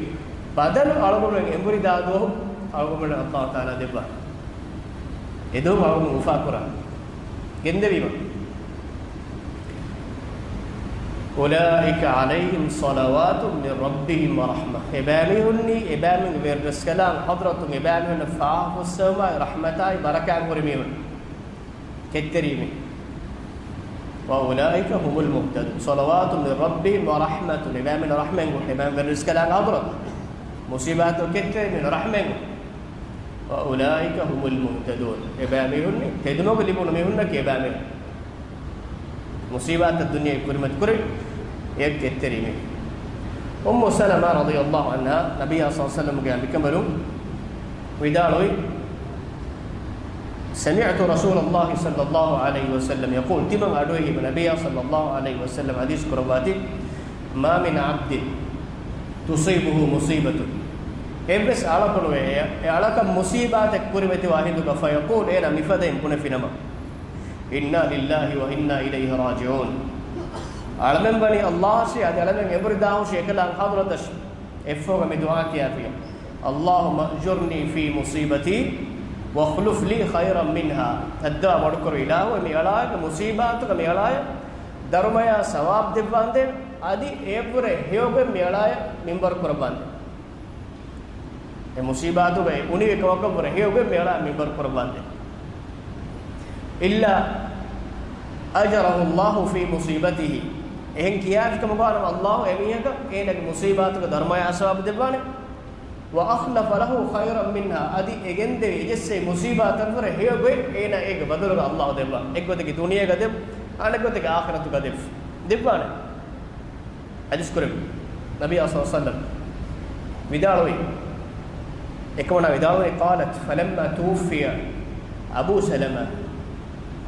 ބަދަލު އަޅުގަނޑުމެން އެނބުރި ދާ ދުވަހު އަޅުގަނޑުމެން ﷲ ތަޢާލާ ދެއްވާ. އެދުވަހު އަޅުގަނޑު އުފާކުރާ. ގެންދެވީމަ. أُولَٰئِكَ عَلَيْهِمْ صَلَوَاتٌ مِّن رَّبِّهِمْ وَرَحْمَةٌ. އެބައިމީހުންނީ، އެބައިމީހުންގެ ވެރިރަސްކަލާނގެ ޙަޟްރަތުން އެބައިމީހުންނަށް ފާހަގަކޮށްފައިވާ ރަޙްމަތާއި ބަރަކާތް ހުރި މީހުން. ކެތްތެރި މީހުން. وَأُولَٰئِكَ هُمُ الْمُهْتَدُونَ. صَلَوَاتٌ مِّن رَّبِّهِمْ وَرَحْمَةٌ. އެބައިމީހުން ރަޙްމަތް ހުރި، އެބައިމީހުން ވެރިރަސްކަލާނގެ ޙަޟްރަތުން. މުޞީބާތު ކެތްތެރި މީހުން ރަޙްމަތް ހުރި. وَأُولَٰئِكَ هُمُ الْمُهْتَدُونَ. އެބައިމީހުންނީ ތެދުމަގު ލިބުނު މީހުންނަކީ އެބައިމީހުން. މުޞީބާތައް ދުނިޔެ ކުރިމަތި ކުރި އެއް ކެތްތެރި މީހުން. އުއްމު ސަލަމާ ރަޟިޔަﷲ ޢަންހާ ނަބިއްޔާ ޞައްލަﷲ ޢަލައިހި ވަސައްލަމްގެ މިކަނބަލުން ވިދާޅުވި، سَمِعْتُ رَسُولَ اللَّهِ صَلَّى اللَّهُ عَلَيْهِ وَسَلَّمَ يَقُولُ، ތިމަން އަޑުއެހި ނަބިއްޔާ ޞައްލަﷲ ޢަލައިހި ވަސައްލަމަ ޙަދީޘް ކުރައްވާތީ، مَا مِنْ عَبْدٍ تُصِيبُهُ مُصِيبَةٌ، އެއްވެސް އަޅަކު ނުވޭ، އެ، އެ އަޅަކަށް މުޞީބާތެއް ކުރިމަތިވާ ހިނދުގަ، فَيَقُولُ، އޭނާ މިފަދައިން ބުނެފިނަމަ، إِنَّا لِلَّهِ وَإِنَّا إِلَيْهِ رَاجِعُونَ. އަޅަމެން ވަނީ ﷲ އަށޭ، އަދި އަޅަމެން އެނބުރި ދާހުށީ އެކަލާނގެ ޙަޟްރަތަށް. އެއަށްފަހު މި ދުޢާ ކިޔާފިޔަ، اللَّهُمَّ أَجُرْنِي فِي مُصِيبَتِي وَاخْلُفْ لِي خَيْرًا مِنْهَا. ތައްދާ ވަޑުކުރު އިލާހު، މި އަޅާގެ މުޞީބާތުގަ މި އަޅާޔަށް ދަރުމަޔާ ސަވާބު ދެއްވާނދޭ، އަދި އެއަށްވުރެ ހެޔޮގޮތް މި އަޅާޔަށް މިންވަރު ކުރައްވާނދޭ. އެ މުޞީބާތުގައި އުނިވި ކަމަކަށްވުރެ ހެޔޮގޮތް މި އަޅާ މިންވަރު ކުރައްވާނދޭ. إِلَّا أَجَرَهُ اللَّهُ فِي مُصِيبَتِهِ. އެހެން ކިޔާފި ކަމަކު ވާނަމަ، ﷲ އެމީހަކަށް އޭނަގެ މުޞީބާތުގެ ދަރުމަޔާ ސަވާބު ދެއްވާނެ. وَأَخْلَفَ لَهُ خَيْرًا مِنْهَا. އަދި އެ ގެންދެވި އެ ޖެއްސެވި މުޞީބާތަށްވުރެ ހެޔޮގޮތް އޭނާ އޭގެ ބަދަލުގަ ﷲ ދެއްވާ. އެއްގޮތަކީ ދުނިޔޭގަ ދެއްވާ. އަނެއްގޮތެއްގެ އާޚިރަތުގަ ދެއްވި. ދެއްވާނެ. ޙަދީޘް ކުރެއްވި. ނަބިއްޔާ ޞައްލަﷲު ޢަލައިހި ވަސައްލަމް ވިދާޅުވި. އެކަމަނާ ވިދާޅުވި، قالت فلما توفي أبو سلمة.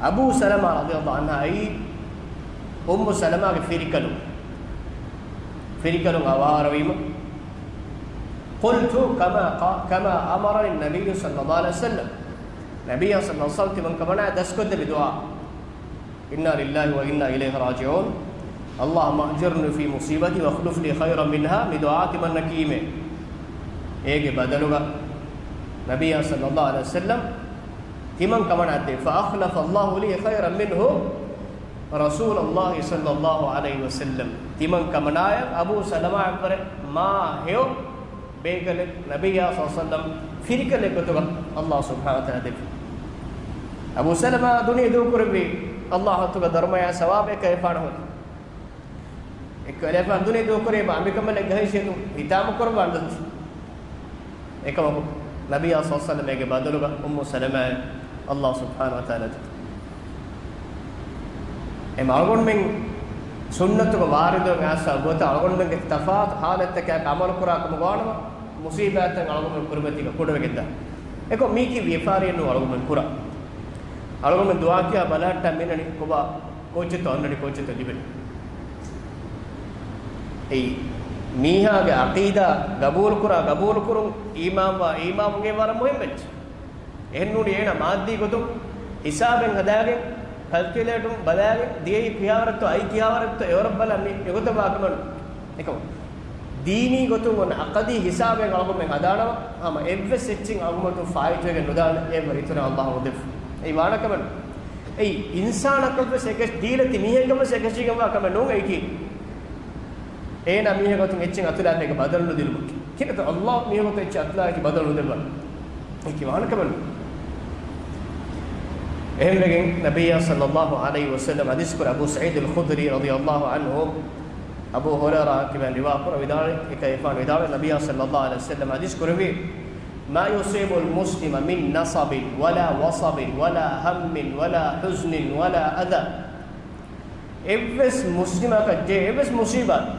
އަބޫ ސަލަމާ ރަޟިޔަﷲު ޢަންހާ އައީ އުއްމު ސަލަމާގެ ފިރިކަލުން. ފިރިކަލުން އަވަހާރަވީމަ، قلت كما قا-، كما أمرني النبي صلى الله عليه وسلم. ނަބިއްޔާ ޞައްލަﷲު ޢަލައިހި ވަސައްލަމް ތިމަން ކަމަނާ ދަސްކޮށްދެއްވި ދުޢާ. إنا لله وإنا إليه راجعون. اللهم أجرني في مصيبتي وأخلف لي خيرا منها. މި ދުޢާ ތިމަންނަ ކީމޭ. އޭގެ ބަދަލުގަ ނަބިއްޔާ ޞައްލަﷲު ޢަލައިހި ވަސައްލަމް ތިމަން ކަމަނާ ދެއްވި. فأخلف الله لي خيرا منه رسول الله صلى الله عليه وسلم. ތިމަން ކަމަނާޔަށް އަބޫ ސަލަމާއަށްވުރެ މާ ހެޔޮ ބޭކަލެއް ނަބިއްޔާ ޞައްލަﷲު ޢަލައިހި ވަސައްލަމް ފިރިކަލެއް ގޮތުގަ ﷲ ސުބްޙާނަހޫ ވަތަޢާލާ ދެއްވި. އަބޫ ސަލަމާ ދުނިޔެ ދޫކުރެއްވީ ﷲ އަތުގަ ދަރުމަޔާ ސަވާބެއް ކައިފާނަހު. އެއްކަލޭފާން ދުނިޔެ ދޫކުރީމަ އަނބިކަނބަލެއް ގަހައިސޭދު ހިތާމަ ކުރައްވާން ދަތި. އެކަމަކު، ނަބިއްޔާ ޞައްލަﷲު ޢަލައިހި ވަސައްލަމް އޭގެ ބަދަލުގަ އުއްމު ސަލަމާއަށް ﷲ ސުބްޙާނަހޫ ވަތަޢާލާ ދެއްވި. އެމަ އަޅުގަނޑުމެން ސުންނަތުގަ ވާރިދުވެ އައިސް ގޮތަށް އަޅުގަނޑުމެންގެ ތަފާތު ޙާލަތްތަކާ ޢަމަލު ކުރާ ކަމުގަ ވާނަމަ، މުޞީބާތްތައް އަޅުގަނޑުމެން ކުރިމަތީގަ ކުޑަވެގެންދާ. އެކަމަ މީކީ ވިޔަފާރިއެއް ނޫން އަޅުގަނޑުމެން ކުރާ. އަޅުގަނޑުމެން ދުޢާ ކިޔާ ބަލަހައްޓާ މިނަނީ ކޮބާ ކޯޗެއްތޯ އަންނަނީ ކޯޗެއްތޯ ލިބެނީ. އެއީ، މީހާގެ ޢަޤީދާ ގަބޫލުކުރާ ގަބޫލުކުރުން، އީމާންވާ އީމާންވުން އެއީ ވަރަށް މުހިންމު އެއްޗެއް. އެހެންނޫނީ އޭނާ މާއްދީ ގޮތުން ހިސާބެއް ހަދާގެން، ކަލްކިއުލޭޓުން ބަލާގެން، ދިޔައީ ކިހާވަރެއްތޯ އައީ ކިހާވަރެއްތޯ އެވަރަށް ބަލާ މި އެގޮތަށް ވާކަމެއް ނޫން. އެކަމަކު، ދީނީ ގޮތުން އޮންނަ ޢަޤަދީ ހިސާބެއް އަޅުގަނޑުމެން ހަދާނަމަ، ހަމަ އެއްވެސް އެއްޗެއް އަޅުގަނޑުމެން ފާއިތުވެގެން ނުދާނެ. އެއްވަރު އިތުރަށް ﷲ ދެއްވި. އެއީ ވާނެ ކަމެއް ނޫން. އެއީ އިންސާނަކަށްވެސް އެކަށް، ދީލަތި މީހެއްގަވެސް އެކަށީގެންވާ ކަމެއް ނޫން. އެއީކީ އޭނާ މީހެއް ގޮތުން އެއްޗެއް އަތުލާފައިގެ ބަދަލު ނުދިނުމަކީ. ކިނަތު ﷲ މީހެއް ގޮތުން އެއްޗެއް އަތުލާފައިގެ ބަދަލު ނުދެއްވާނެ. އެއީކީ ވާނެ ކަމެއް ނޫން. އެހެންވެގެން ނަބިއްޔާ ޞައްލަﷲު ޢަލައިހި ވަސައްލަމް ޙަދީޘް ކުރި އަބޫ ސަޢީދުލް ޚުދްރީ ރަޟިޔަﷲު ޢަންހު، އަބޫ ހުރައިރާ ކިބައިން ރިވާ ކުރަ ވިދާޅުވި، އެކަލޭފާނު ވިދާޅުވި، ނަބިއްޔާ ޞައްލަﷲު ޢަލައިހި ވަސައްލަމް ޙަދީޘް ކުރެއްވި، ما يصيب المسلم من نصب ولا وصب ولا هم ولا حزن ولا أذى. އެއްވެސް މުސްލިމަކަށް ޖެހޭ އެއްވެސް މުސީބާތެއް،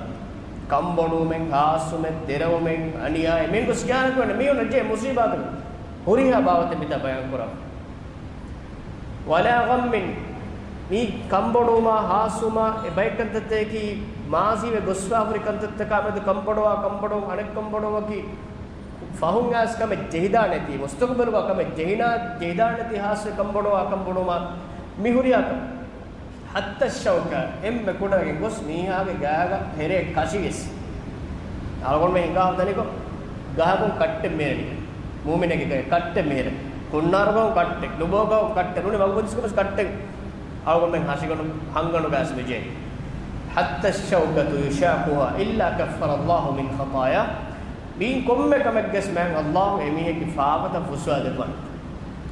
ކަންބޮޑުވުމެއް، ހާސްވުމެއް، ދެރަވުމެއް، އަނިޔާއެއް، މިންގޮސް ކިޔާނެ ކުރަން މީހުންނަށް ޖެހޭ މުސީބާތެއް ހުރިހާ ބާވަތެއް މިތާ ބަޔާން ކުރާ. ولا غم، މީ ކަންބޮޑުވުމާ، ހާސްވުމާ، އެ ބައެއް ކަންތައްތަކަކީ މާޒީވެ ގޮސްފާ ހުރި ކަންތައްތަކާ މެދު ކަންބޮޑުވާ، ކަންބޮޑުވުން، އަނެއް ކަންބޮޑުވުމަކީ ފަހުން އައިސް ކަމެއް ޖެހިދާނެތީ، މުސްތަޤުބަލުގަ ކަމެއް ޖެހިނާ، ޖެހިދާނެތީ ހާސްވެ ކަންބޮޑުވާ، ކަންބޮޑުވުމާ މި ހުރިހާ ކަމެއް. حتى الشوكة، އެންމެ ކުޑަވެގެން ގޮސް މީހާގެ ގާގަ ހެރޭ ކަށިވެސް. އަޅުގަނޑުމެން ހިނގާ ހަދަނިކޮށް، ގަހަކުން ކައްޓެއް މޭރެނީ. މުއުމިނެއްގެ ގައެއް ކައްޓެއް މޭރެ. ކުންނާރުގަހުން ކައްޓެއް، ނުބޯގަހުން ކައްޓެއް، ނޫނީ ވަގުބަދިސްކަމަސް ކައްޓެއް. އަޅުގަނޑުމެން ހަށިގަނޑު، ހަންގަނޑު ގާސް މިޖޭ. حتى الشوكة يشاكها إلا كفر الله من خطاياه. މީ ކޮންމެ ކަމެއްގެސް މާތް ﷲ އެމީހެއްގެ ފާފަތައް ފުސްވާ ދެއްވާނެ.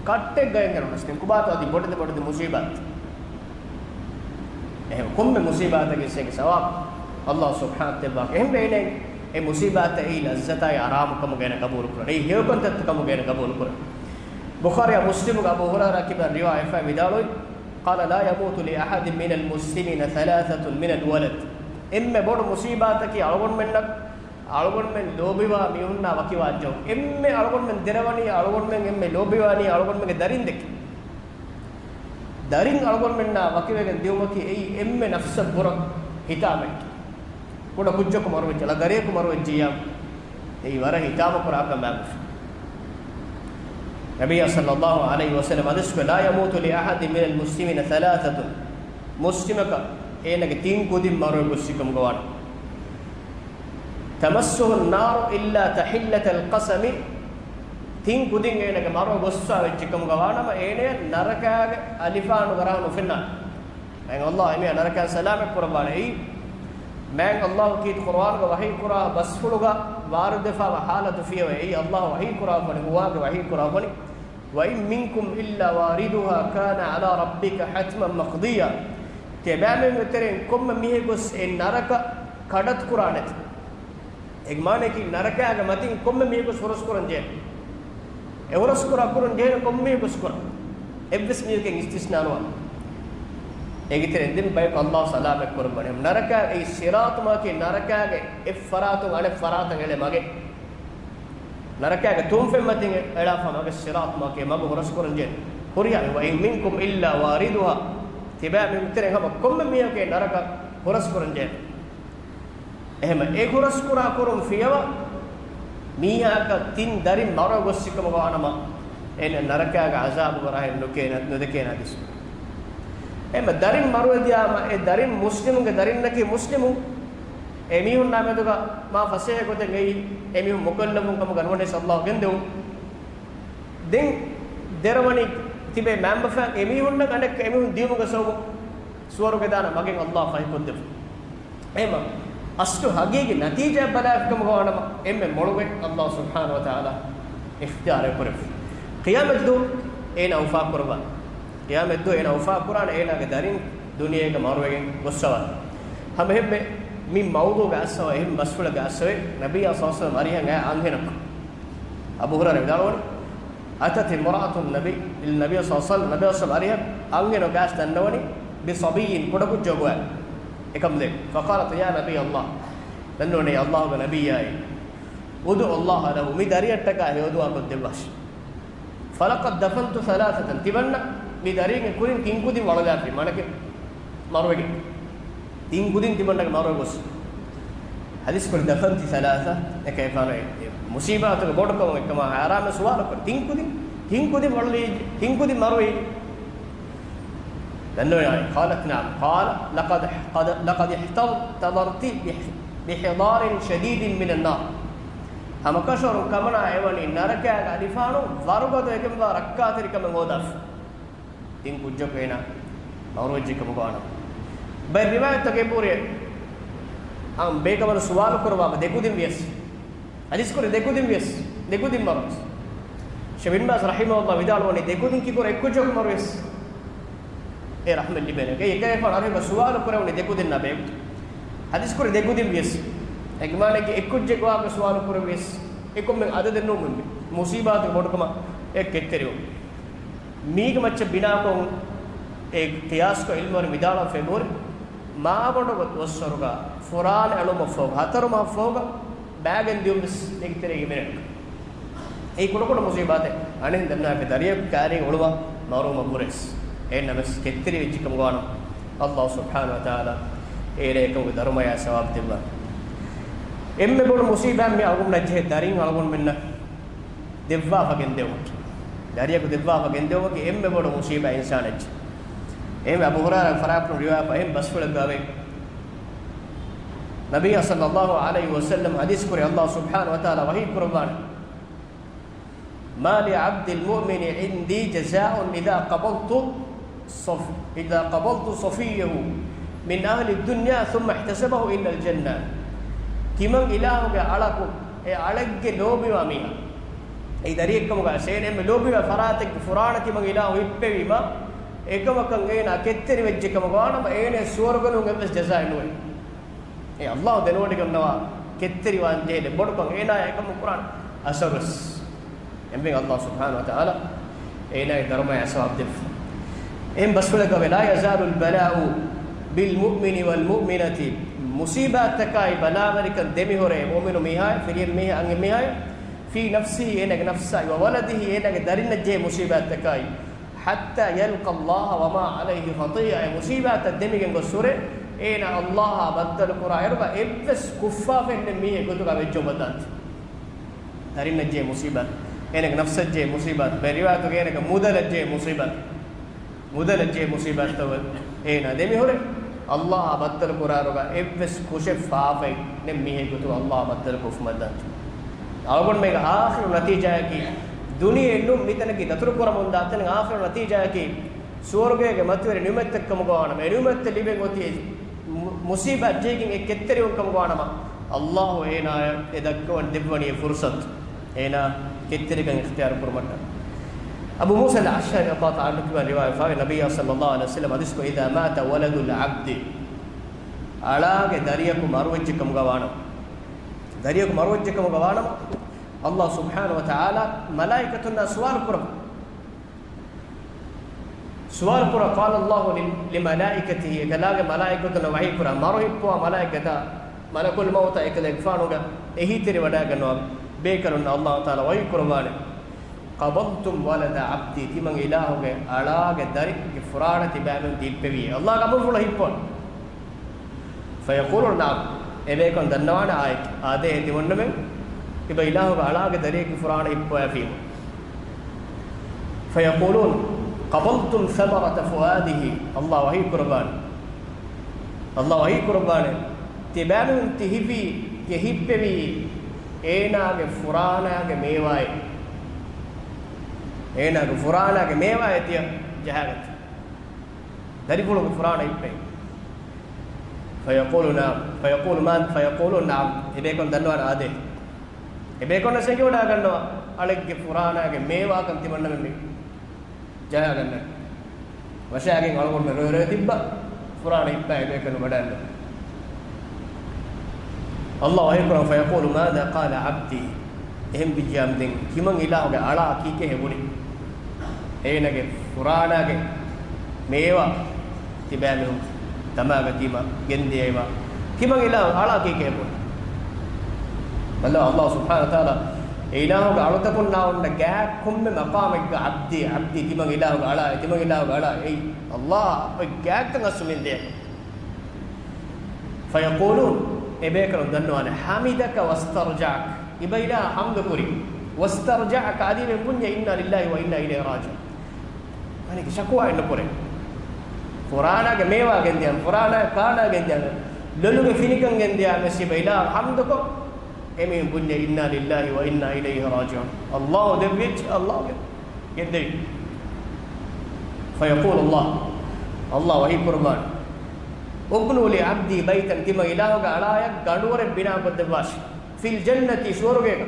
ކައްޓެއް ގައެއްގެ ނުނަސް ކުބާތޯ އަދި ބޮޑެތި ބޮޑެތި މުސީބާތް. އެހެން ކޮންމެ މުސީބާތަކެއް ސޭގެ ސަވާބު ﷲ ސުބްޙާނަހޫ ދެއްވާ. އެހެން ވެއިނެ އެ މުސީބާތައް އެއީ ލައްޒަތާއި އަރާމު ކަމުގައި ގަބޫލު ކުރަން. އެއީ ހެޔޮކަންތައްތައް ކަމުގައި ގަބޫލު ކުރަން. ބުޚާރީ މުސްލިމުގެ އަބޫ ހުރައިރާ ކިބައިން ރިވާޔަތްވެފައި ވިދާޅުވި، قال لا يموت لأحد من المسلمين ثلاثة من الولد. އެންމެ ބޮޑު މުސީބާތަކީ އަޅުގަނޑުމެންނަށް އަޅުގަނޑުމެން ލޯބިވާ މީހުންނާ ވަކިވާ ޖަހުން. އެންމެ އަޅުގަނޑުމެން ދެރަވަނީ، އަޅުގަނޑުމެން އެންމެ ލޯބިވާނީ އަޅުގަނޑުމެންގެ ދަރިން ދެކެ. ދަރިން އަޅުގަނޑުމެންނާ ވަކިވެގެން ދިއުމަކީ އެއީ އެންމެ ނަފްސަށް ބުރަ ހިތާމައެއް. ކުޑަ ކުއްޖަކު މަރުވެއްޖެ، ލަ ދަރިޔަކު މަރުވެއްޖިއްޔާ އެއީ ވަރަށް ހިތާމަ ކުރާ ކަމެއް. ނަބިއްޔާ ޞައްލަﷲު ޢަލައިހި ވަސައްލަމް ޙަދީޘް ކުރި، لا يموت لأحد من المسلمين ثلاثة. މުސްލިމަކަށް އޭނާގެ ތިން ކުދިން މަރުވެ ގޮސް ކަމުގަ ވާނެ. تمسه النار إلا تحلة القصم. ތިން ކުދިން އޭނާގެ މަރުވެ ގޮސްފާ ވެއްޖެ ކަމުގަ ވާނަމަ އޭނަޔަށް ނަރަކާގެ އަލިފާނުގެ ރާ ނުފެންނާނެ. މާތް ﷲ އެމީހާ ނަރަކައިން ސަލާމަތް ކުރައްވާނެ. އެއީ މާތް ﷲ ކީރިތި ޤުރުއާނުގަ ވަޙީ ކުރާ ބަސްފުޅުގަ ވާރިދުވެފައިވާ ޙާލަތު ފިޔަވައި. އެއީ ﷲ ވަޙީ ކުރައްވަނީ، ހުވާގެ ވަޙީ ކުރައްވަނީ، وإن منكم إلا واردها كان على ربك حتما مقضيا. ތިޔަބައިމީހުންގެ ތެރެއިން ކޮންމެ މީހެއް ގޮސް އެ ނަރަކަ ކަޑައްތު ކުރާނެތީ. އޭގެ މާނައަކީ ނަރަކައިގެ މަތިން ކޮންމެ މީހެއް ގޮސް ހުރަސް ކުރަން ޖެހޭ. އެ ހުރަސް ކުރާ ކުރަން ޖެހޭނެ ކޮންމެ މީހެއް ގޮސް ކުރާ. އެއްވެސް މީހަކަށް އިސްތިސްނާ ނުވާ. އޭގެތެރެއިން ދެން ބަޔަކު އައްލާހު ސަލާމަތް ކުރައްވަނީ. ނަރަކާ އެއީ ޞިރާޠު މަގަކީ ނަރަކާގެ އެއްފަރާތުން އަނެއްފަރާތަށް އެޅޭ މަގެއް. ނަރަކާގެ ތުންފަތްމަތިން އެޅާފަ މަގެއް ޞިރާޠު މަގަކީ މަގު ހުރަސްކުރަންޖެހޭ. ހުރިހާ، وإن منكم إلا واردها، ތިބާ މީހުން ތެރެއިން ހަމަ ކޮންމެ މީހަކު ނަރަކަ ހުރަސްކުރަންޖެހޭ. އެހެމަ އެ ހުރަސްކުރާ ކުރުން ފިޔަވާ މީހާއަކަށް ތިން ދަރިން މަރުވެ ގޮއްސިކަމުގަ ވާނަމަ، އޭނަ ނަރަކާގެ ޢަޒާބުގެ ރަހައެއް ނުކޭނަ، ނުދެކޭނަ އަދިސް. އެހެމަ ދަރިން މަރުވެ ދިޔާމަ، އެ ދަރިން މުސްލިމުންގެ ދަރިންނަކީ މުސްލިމުން. އެ މީހުންނާ މެދުގަ މާ ފަސޭހަ ގޮތެއް އެއީ، އެ މީހުން މުކައްލަފުން ކަމުގަ ނުވަނީސް އައްލާހު ގެންދެވުން. ދެން ދެރަވަނީ ތިބޭ މައިންބަފައިން އެ މީހުންނަށް އަނެއްކަ އެ މީހުން ދިޔުމުގެ ސަބަބުން ސުވަރުގެ ދާނަ މަގެއް އައްލާހު ފަހިކޮށްދެއްވުން. އެހެމަ އަސްލު ހަގީގީ ނަތީޖާ ބަލާފިކަމުގަ ވާނަމަ، އެންމެ މޮޅުވެ އައްލާހު ސުބްޙާނަހު ވަތަޢާލާ އިޚްތިޔާރެއް ކުރެއްވި. ޤިޔާމަތްދުވަހު އޭނާ އުފާކުރައްވާ. ޤިޔާމަތްދުވަހު އޭނާ އުފާކުރާނެ އޭނާގެ ދަރިން ދުނިޔޭގަ މަރުވެގެން ގޮއްސަވާ. ހަމަ އެހެންމެ މި މައުޟޫޢުގެ އަސްލު އެހެން ބަސްފުޅެއްގެ އަސްލު ނަބިއްޔާ ޞައްލަﷲު ޢަލައިހި ވަސައްލަމަ އަރިހަށް އައި އަންހެނަކު. އަބޫ ހުރައިރާ ވިދާޅުވަނީ، أتت امرأة النبي، النبي صلى الله عليه وسلم، ނަބިއްޔާ ޞައްލަﷲު ޢަލައިހި ވަސައްލަމަ އަރިހަށް އަންހެނަކު ގާސް ދަންނަވަނީ، بصبي، ކުޑަކުއްޖަކު ގޮވާ. އެކަމުދެ، فقالت يا نبي الله، ދަންނަވަނީ އައްލާހުގެ ނަބިއްޔާއޭ، ادع الله له، މި ދަރިއަށްޓަކާ ހެޔޮ ދުޢާ ކޮށްދެއްވާށި. فلقد دفنت ثلاثة، ތިމަންނަ މި ދަރީގެ ކުރިން ތިން ކުދިން ވަޅުލާފި، މާނައަކީ މަރުވެގެން. ތިން ކުދިން ތިމަންނަގެ މަރުވެ ގޮސް. ޙަދީޘް ކުރި دفنت ثلاثة، އެކައިފާނު އެ، އެ މުޞީބާތުގެ ބޮޑުކަމު އެކަމާ ހައިރާން ސުވާލު ކުރި. ތިން ކުދިން، ތިން ކުދިން ވަޅުލީ، ތިން ކުދިން މަރުވީ. ދަންނަވަނީ، قالت نعم. قال لقد، قد، لقد احتضرت بح، بحضار شديد من النار. ހަމަކަށަވަރުން ކަމަނާ އެވަނީ ނަރަކައިގެ އަލިފާނު ވަރުގަދަ އެކަންވާ ރައްކާތެރިކަމެއް ހޯދާފަ. ތިން ކުއްޖަކު އޭނާ މަރުވެއްޖެ ކަމުގަ ވާނަމަ. ބައެއް ރިވާޔަތްތަކެއް ބުރި އަން ބޭކަލު ސުވާލު ކުރައްވާފަ ދެ ކުދިން ވިޔަސް. ޙަދީޘް ކުރި ދެ ކުދިން ވިޔަސް. ދެ ކުދިން މަރުވިޔަސް. ޝޭޚް ބިން ބާޒް ރަޙިމަހުﷲ ވިދާޅުވަނީ ދެ ކުދިން ކިކުރެ އެއް ކުއްޖަކު މަރުވިޔަސް. އެ ރަޙްމަތް ލިބޭނެ. އެކައިފާނު އަރިހަށް ސުވާލު ކުރެވުނީ ދެ ކުދިންނާ ބޭ. ޙަދީޘް ކުރި ދެ ކުދިން ވިޔަސް. އެގެ މާނައަކީ އެއް ކުއްޖެއް ގޮވާފަ ސުވާލު ކުރެވިޔަސް. އެ ކޮންމެ އަދަދެއް ނޫން މުސީބާތުގެ ބޮޑުކަމަށް އެ ކެތްތެރިވުން. މީގެ މައްޗަށް ބިނާކޮށް އެ ޤިޔާސްކޮށް ޢިލްމުވެރިން ވިދާޅުވެފައި ބުރި، މާބަނޑުގަ ދުވަސްވަރުގަ ފުރާނަ އެޅުމަށްފަހުގަ، ހަތަރު މަހަށްފަހުގަ ބައިގެން ދިޔުން ވެސް ނެގިތެރޭގެ މިނެޓް. އެއީ ކުޑަކުޑަ މުޞީބާތެއް. އަނެއް ދަންނާކަށް ދަރިއަކު ކާރިން އުޅުމަށް މަރުވުމަށް ބުރެސް. އޭނަ ވެސް ކެތްތެރިވެއްޖެ ކަމުގަ ވާނަމަ، އައްލާހު ސުބްޙާނަހު ވަތަޢާލާ އޭނަ އެކަމުގެ ދަރުމަޔާ ސަވާބު ދެއްވާ. އެންމެ ބޮޑު މުޞީބާތް މި އަޅުގަނޑަށް ޖެހޭ ދަރިން އަޅުގަނޑުމެންނަށް ދެއްވާފަ ގެންދެވުމަކީ، ދަރިއަކު ދެއްވާފަ ގެންދެވުމަކީ އެންމެ ބޮޑު މުޞީބާ އިންސާނެއްޖެ. އެހެންވެ، އަބޫ ހުރައިރާ ފަރާތުން ރިވާޔަތް އެހެން ބަސްފުޅެއްގައި ނަބިއްޔާ ޞައްލައްލާހު ޢަލައިހި ވަސައްލަމަ ޙަދީޘް ކުރި، އައްލާހު ސުބްޙާނަހު ވަތަޢާލާ ވަޙީ ކުރައްވާނެ، ما لعبد المؤمن عندي جزاء إذا قبضت صف، إذا قبضت صفيه من أهل الدنيا ثم احتسبه إلا الجنة. ތިމަން އިލާހުގެ އަޅަކު، އެ އަޅެއްގެ ލޯބިވާ މީހާ، އެ ދަރިއެއްކަމުގަ އޭނަ އެންމެ ލޯބިވާ ފަރާތެއްގެ ފުރާނަ ތިމަން އިލާހު ހިއްޕެވީމަ، އެކަމަކަށް އޭނާ ކެތްތެރިވެއްޖެ ކަމުގަ ވާނަމަ، އޭނަ ސުވަރުގަނޫން އެއްވެސް ޖަޒާއެއް ނުވޭ. އެ އައްލާހު ދެނެވޮޑިގަންނަވާ ކެތްތެރިވާން ޖެހޭ ބޮޑުކަން އޭނާ އެކަމު ކުރާން އަސަރުވެސް. އެންމެން އައްލާހު ސުބްޙާނަހު ވަތަޢާލާ އޭނާގެ ދަރުމަޔާ ސަވާބު ދެއްވާ. އެހެން ބަސްފުޅެއްގައި، لا يزال البلاء بالمؤمن والمؤمنة، މުޞީބާތްތަކާއި ބަލާވެރިކަން ދެމިހުރޭ މުއުމިނު މީހާއަށް، ފިރިހެން މީހާ، އަންހެން މީހާއަށް، في نفسه، އޭނާގެ ނަފްސާއި، وولده، އޭނާގެ ދަރިންނަށް ޖެހޭ މުޞީބާތްތަކާއި، حتى يلقى الله وما عليه خطيئة، އެ މުޞީބާތަށް ދެމިގެން ގޮސް ހުރެ، އޭނާ އައްލާހާ ބައްދަލު ކުރާ އިރުގަ އެއްވެސް ކުށްފާފައެއް ނެތް މީހެއް ގޮތުގަ ވެއްޖެއް ނުވަތަން. ދަރިންނަށް ޖެހޭ މުޞީބާތް، އޭނާގެ ނަފްސަށް ޖެހޭ މުޞީބާތް، ބައެއް ރިވާޔަތުގައި އޭނާގެ މުދަލަށް ޖެހޭ މުޞީބާތް، މުދަލަށް ޖެހޭ މުޞީބާތްތައް އޭނާ ދެމިހުރެ، އައްލާހާ ބައްދަލު ކުރާ އިރުގަ އެއްވެސް ކުށެއް ފާފައެއް ނެތް މީހެއް ގޮތުގަ އައްލާހާ ބައްދަލު ކޮށްފަ ނުވަތަން. އަޅުގަނޑުމެންގެ އާޚިރު ނަތީޖާއަކީ، ދުނިޔެއެއް ނޫން މިތަނަކީ ދަތުރު ކުރަމުންދާ ތަނެއް، އާޚިރު ނަތީޖާއަކީ، ސުވަރުގޭގެ މަތިވެރި ނިޢުމަތްތައް ކަމުގަ ވާނަމަ، އެ ނިޢުމަތްތައް ލިބެން އޮތީ މު، މުޞީބާތް ޖެހިގެން އެ ކެތްތެރިވުން ކަމުގަ ވާނަމަ، އައްލާހު އޭނާއަށް އެ ދައްކަވަން ދެއްވަނީ އެ ފުރުޞަތު، އޭނާ ކެތްތެރިކަން އިޚްތިޔާރު ކުރުމަށްޓަށް. އަބޫ މޫސާ އަލްއަޝްޢަރީ ރަޟިޔަﷲ ތަޢާލާ ޢަންހު ކިބައިން ރިވާޔަތްވެފައިވޭ، ނަބިއްޔާ ޞައްލައްލާހު ޢަލައިހި ވަސައްލަމަ ޙަދީޘްކޮށް، إذا مات ولد العبد، އަޅާގެ ދަރިޔަކު މަރުވެއްޖެ ކަމުގަ ވާނަމަ، ދަރިޔަކު މަރުވެއްޖެ ކަމުގަ ވާނަމަ، އައްލާހު ސުބްޙާނަހު ވަތަޢާލާ މަލާއިކަތުންނާ ސުވާލު ކުރަމު. ސުވާލު ކުރާ، قال الله لملائكته، އެކަލާގެ މަލާއިކަތުންނަށް ވަޙީ ކުރާ، މަރު ހިއްޕުވާ މަލާއިކަތާ، މަލަކުލް މައުތާ އެކަލޭގެފާނުގެ އެހީތެރިވަޑައިގަންނަވާ ބޭކަލުންނަށް ﷲ ތަޢާލާ ވަޙީ ކުރައްވާނެ، قبضتم ولد عبدي، ތިމަން އިލާހުގެ އަޅާގެ ދަރިއެއްގެ ފުރާނަ ތިބާމެން ދީއްޕެވީ. ﷲގެ އަމުރުފުޅަށް ހިއްޕުވާނެ. فيقولون نعم، އެބޭކަލުން ދަންނަވާނެ އާއެކޭ، އާދޭ ތިމަންނަމެން ތިބަ އިލާހުގެ އަޅާގެ ދަރިއެއްގެ ފުރާނަ ހިއްޕަވައިފީމު. فيقولون قبضتم ثمرة فؤاده، ﷲ ވަޙީ ކުރައްވާނެ. ﷲ ވަޙީ ކުރައްވާނެ، ތިބާމެން ތި ހިއްޕެވީ، ތި ހިއްޕެވީ އޭނާގެ ފުރާނާގެ މޭވާއެއް. އޭނާގެ ފުރާނާގެ މޭވާއެއް ތިޔަ ޖަހާގަތީ. ދަރިފުޅުގެ ފުރާނަ ހިއްޕެވީ. فيقول نعم، فيقول ما، فيقولون نعم، އެބޭކަލުން ދަންނަވާނެ އާދޭ. އެބޭކަލުންނަށް އެނގިވަޑައިގަންނަވާ އަޅެއްގެ ފުރާނާގެ މޭވާކަން ތިމަންނަމެން މި ޖަހާގަންނަނީ. ވަށާގެން އަޅުގަނޑުމެން ރޮއި ރޮއި ތިއްބަ ފުރާނަ ހިއްޕާ އެބޭކަލުން ވަޑައިގަންނަވާ. ﷲ ވަޙީ ކުރަން، فيقول ماذا قال عبدي، އެހެން ވިއްޔާމު ދެން ތިމަން އިލާހުގެ އަޅާ ކީކޭ ބުނި؟ އޭނަގެ ފުރާނާގެ މޭވާ ތިބާމީހުން ދަމާގަތީމަ ގެންދިޔައިމަ ތިމަން އިލާހު އަޅާ ކީކޭ ބުނި؟ ބަލަ، ﷲ ސުބްޙާނަހޫ ވަތަޢާލާ އެ އިލާހުގެ އަޅުތަކުންނާ އޮންނަ ގާތް ކޮންމެ މަޤާމެއްގަ ޢަބްދީ، ޢަބްދީ، ތިމަން އިލާހުގެ އަޅާ، ތިމަން އިލާހުގެ އަޅާ، އެއީ ﷲ އޮތް ގާތްކަން އަސްލު މިން ދޭ. فيقولون، އެބޭކަލުން ދަންނަވާނެ، حمدك واسترجعك، ތިބަ އިލާހަށް ޙަމްދު ކުރި، واسترجعك، އަދި މި ބުންޏެ، إنا لله وإنا إليه راجعون. އަނެކެ ޝަކުވާއެއް ނުކުރޭ. ފުރާނާގެ މޭވާ ގެންދިޔަން، ފުރާނާ ކާނާ ގެންދިޔަން، ލޮލުގެ ފިނިކަން ގެންދިޔާ މެސް ތިބަ އިލާހަށް ޙަމްދުކޮށް، އެމީހުން ބުންޏެ، إنا لله وإنا إليه راجعون. ﷲ ދެއްވިއްޖެ، ﷲ ގެ ގެންދެވި. فيقول الله، ﷲ ވަޙީ ކުރައްވާނެ، ابنوا لعبدي بيتا، ތިމަން އިލާހުގެ އަޅާޔަށް ގަނޑުވަރެއް ބިނާކޮށްދެއްވާށި، في الجنة، ސުވަރުގޭގަ،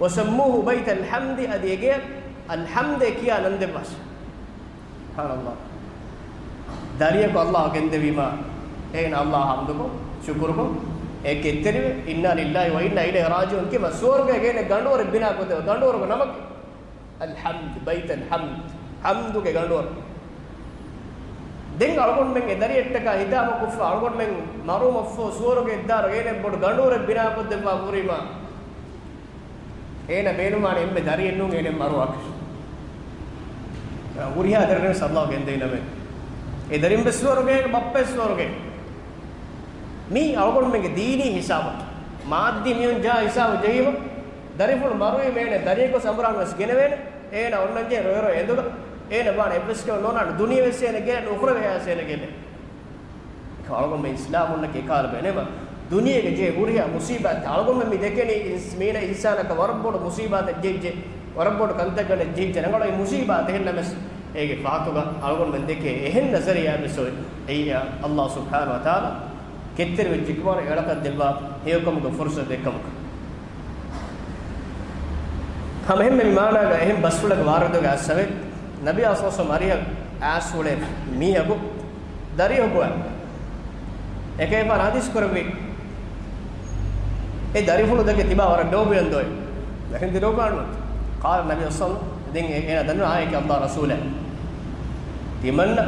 وسموه بيت الحمد، އަދި އެގެއަށް އަލްޙަމްދޭ ކިޔާ ނަން ދެއްވާށި. ސުބްޙާނަﷲ. ދަރިޔަކު ﷲ ގެންދެވީމާ، އޭނަ ﷲ ޙަމްދުކޮށް، ޝުކުރުކޮށް، އެ ކެތްތެރިވެ، إنا لله وإنا إليه راجعون ކިޔަމަ ސުވަރުގޭގަ އޭނަ ގަނޑުވަރެއް ބިނާކޮށްދެއްވާ، ގަނޑުވަރުގެ ނަމަކީ އަލްޙަމްދު، ބައިތަލް ޙަމްދު، ޙަމްދުގެ ގަނޑުވަރު. ދެން އަޅުގަނޑުމެން އެ ދަރިއެއްޓަކާ ހިތާމަކޮށްފަ، އަޅުގަނޑުމެން މަރުވުމަށްފަހު ސުވަރުގެ ދާރު އޭނަ ބޮޑު ގަނޑުވަރެއް ބިނާކޮށްދެއްވާ ފުރީމާ، އޭނަ ބޭނުންވާނެ އެންމެ ދަރިއެއް ނޫން އޭނަ މަރުވާކަށް. ހުރިހާ ދަރިން ވެސް ﷲ ގެންދެވި ނަމެއް. އެ ދަރިން ވެސް ސުވަރުގޭގަ، ބައްޕަ ވެސް ސުވަރުގޭ. މީ އަޅުގަނޑުމެންގެ ދީނީ ހިސާބަކީ. މާއްދީ މީހުން ޖަހާ ހިސާބު ޖެހީމަ، ދަރިފުޅު މަރުވީމަ އޭނަ ދަރިއަކު ވެސް އަނބުރާން ވެސް ގެނެވޭނެ. އޭނަ އޮންނަންޖެހޭ ރޮއެ ރޮއެ އެނދުގަ. އޭނަ ވާނެ އެއްވެސް ކެއުން ނޯންނާނެ. ދުނިޔެ ވެސް އޭނަ ގެނެ ނުކުރެވޭ އައިސް އޭނަ ގެނެ. އަޅުގަނޑުމެން އިސްލާމުންނަކީ އެކާލަ ބޭނެމަ، ދުނިޔޭގެ ޖެހޭ ހުރިހާ މުސީބާތް އަޅުގަނޑުމެން މި ދެކެނީ އިންސް-، މީނަ އިންސާނަކަށް ވަރަށް ބޮޑު މުސީބާތެއް ޖެހިއްޖެ، ވަރަށް ބޮޑު ކަންތައްގަނޑެއް ޖެހިއްޖެ ރަނގަޅު މުސީބާތެއް. އެހެންނަމަސް އޭގެ ފަހަތުގަ އަޅުގަނޑުމެން ދެކޭ އެހެން ނަޒަރިއްޔާ ވެސް އޮތް. އެއީ ﷲ ސުބްޙާނަހޫ ވަތަޢާލާ ކެތްތެރިވެއްޖެ ކުމާރު އެޅަކަށް ދެއްވާ ހެޔޮކަމުގެ ފުރުސަތު ދެއްކަމުގަ. ހަމަ އެހެންމެ މާނާގަ އެހެން ބަސްފުޅެއްގެ ވާރިދުގަ އައްސަވެ، ނަބިއްޔާ ސައްލައްލާހު ޢަލައިހި ވަސައްލަމަ އަރިހަށް އައިސްފުޅޭ މީހަކު ދަރިއަކު އެކޭފާން ޙަދީޘް ކުރެއްވި. އެ ދަރިފުޅު ދެކެ ތިބާ ވަރަށް ލޯބިވަންދޯއެ. ދަރިން ދިރޯގާނު. قال النبي صلى الله عليه وسلم، ދެން އެ-، އޭނަ ދަންނަވަން އާއެކޭ ﷲ ރަސޫލާ. ތިމަންނަ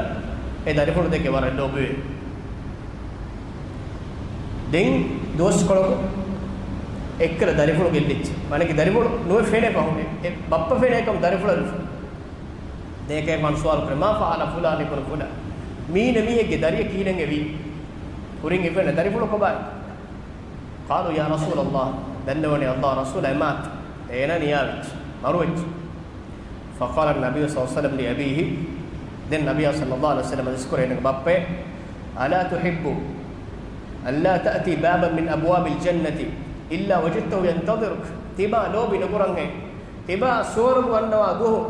އެ ދަރިފުޅު ދެކެ ވަރަށް ލޯބިވޭ. ދެން ދުވަސްކޮޅަކު އެއްކަލަ ދަރިފުޅު ގެއްލިއްޖެ. މާނައަކީ ދަރިފުޅު ނުވެ ފެނޭ ފަހުން އެ ބައްޕަ ފެނޭކަމަށް ދަރިފުޅަށް ނުފެނޭ. ދެން އެކޭފާން ސުވާލު ކުރޭ، ما فعل فلان ابن فلان؟ މީނަ މީހެއްގެ ދަރިއަކީ ކިހިނެއް އެވީ؟ ކުރިން އެ ފެންނަ ދަރިފުޅު ކޮބާ؟ قالوا يا رسول الله، ދަންނަވަނީ ﷲ ރަސޫލާ، مات، އޭނާ ނިޔާވެއްޖެ، މަރުވެއްޖެ. فقال النبي صلى الله عليه وسلم لأبيه، ދެން ނަބިއްޔާ ޞައްލައްލާހު ޢަލައިހި ވަސައްލަމަ އަދިސްކުރޭ އޭނަގެ ބައްޕައަށް، ألا تحب ألا تأتي بابا من أبواب الجنة إلا وجدته ينتظرك؟ ތިބާ ލޯބި ނުކުރަންހޭ؟ ތިބާ ސުވަރުގެ ވަންނަވާ ދުވަހު،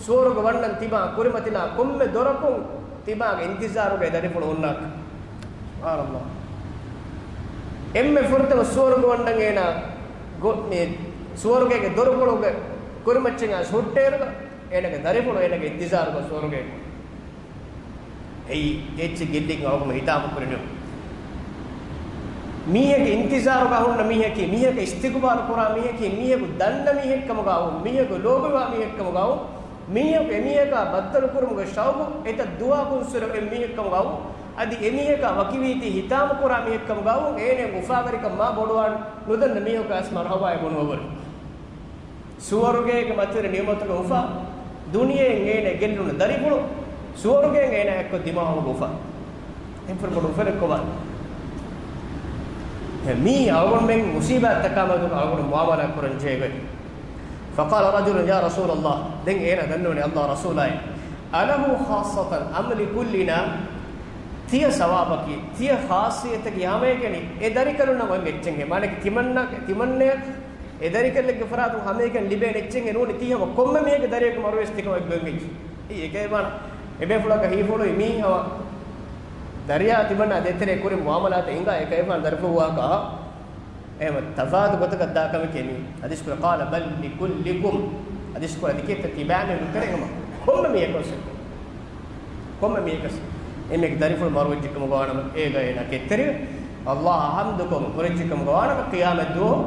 ސުވަރުގެ ވަންނަން ތިބާ ކުރިމަތިލާ ކޮންމެ ދޮރަކުން ތިބާގެ އިންތިޒާރުގައި ދަރިފުޅު ހުންނާކަށް. ސުބްޙާނަﷲ. އެންމެ ފުރަތަމަ ސުވަރުގެ ވަންނަން އޭނާ ގޮ-، މި ސުވަރުގޭގެ ދޮރުފުޅުގެ ކުރިމައްޗަށް އައިސް ހުއްޓޭރުގަ އޭނަގެ ދަރިފުޅު އޭނަގެ އިންތިޒާރުގަ ސުވަރުގޭގަ. އެއީ އެއްޗެއް ގެއްލިގެން އަޅުގަނޑު ހިތާމަ ކުރިނު. މީހެއްގެ އިންތިޒާރުގަ ހުންނަ މީހަކީ، މީހަކަށް އިސްތިޤުބާލު ކުރާ މީހަކީ، މީހަކު ދަންނަ މީހެއްކަމުގައު، މީހަކު ލޯބިވާ މީހެއްކަމުގައު، މީހަކު އެމީހަކާ ބައްދަލުކުރުމުގެ ޝައުގު އެތައް ދުވަހަކުން ސުރެ އެ މީހެއްކަމުގައު، އަދި އެމީހަކާ ވަކިވީތީ ހިތާމަކުރާ މީހެއްކަމުގައު، އޭނަ އުފާވެރިކަން މާ ބޮޑުވާން ނުދަންނަ މީހަކާ އަސް މަރުހަބާއެއް ބުނުއްވަވަރު. ސުވަރުގޭގެ މަތިވެރި ނިޢުމަތުގެ އުފާ، ދުނިޔެއިން އޭނަ ގެއްލުނު ދަރިފުޅު، ސުވަރުގޭން އޭނަ އެއްކޮށް ދިމާވުމުގެ އުފާ. އެންފުރު ބޮޑު އުފަލެއްކޮބާ؟ މީ އަޅުގަނޑުމެން މުސީބާތްތަކާ މެދު އަޅުގަނޑު މުޢާމަލާ ކުރަން ޖެހޭ ގޮތް. فقال رجل يا رسول الله، ދެން އޭނަ ދަންނަވަނީ ﷲ ރަސޫލާއޭ، أله خاصة أم لكلنا؟ ތިޔަ ސަވާބަކީ، ތިޔަ ޚާއްޞިއްޔަތަކީ ހަމައެކަނި އެ ދަރިކަލުންނަށް އޮތް އެއްޗެއްހޭ؟ މާނައަކީ ތިމަންނަ، ތިމަންނަޔަށް އެ ދަރިކަލެއްގެ ފަރާތުން ހަމައެކަނި ލިބޭނެ އެއްޗެއްހޭ ނޫނީ؟ ތީ ހަމަ ކޮންމެ މީހެއްގެ ދަރިއަކު މަރުވެސް ތިކަމަށް އޮތް އެއްޗެއް. އެ އެކައި ވާނަ އެބޭފުޅަކަށް ހީފުޅުވި މީ ހަމަ ދަރިޔާ ތިމަންނާ ދޭތެރޭ ކުރި މުޢާމަލާތަށް ހިނގާ އެކައި ވާނަ ދަރިފުޅު ވާހަކަ އެހެން ތަފާތު ގޮތަކަށް ދާ ކަމެކޭ މީ. ޙަދީޘް ކުރޭ، قال بل لكلكم. ޙަދީޘް ކުރޭ ތިކެތަ ތިބާމެން ނުކެރޭ ހަމަ ކޮންމެ މީހަކަށް. ކޮންމެ މީހަކަސް އެމީހެއްގެ ދަރިފުޅު މަރުވެއްޖެކަމުގަ ވާނަމަ، އޭގަ އޭނާ ކެތްތެރިވެ، ﷲ އަށް ޙަމްދުކޮށް ހުރެއްޖެކަމުގަ ވާނަމަ، ޤިޔާމަތްދުވަހު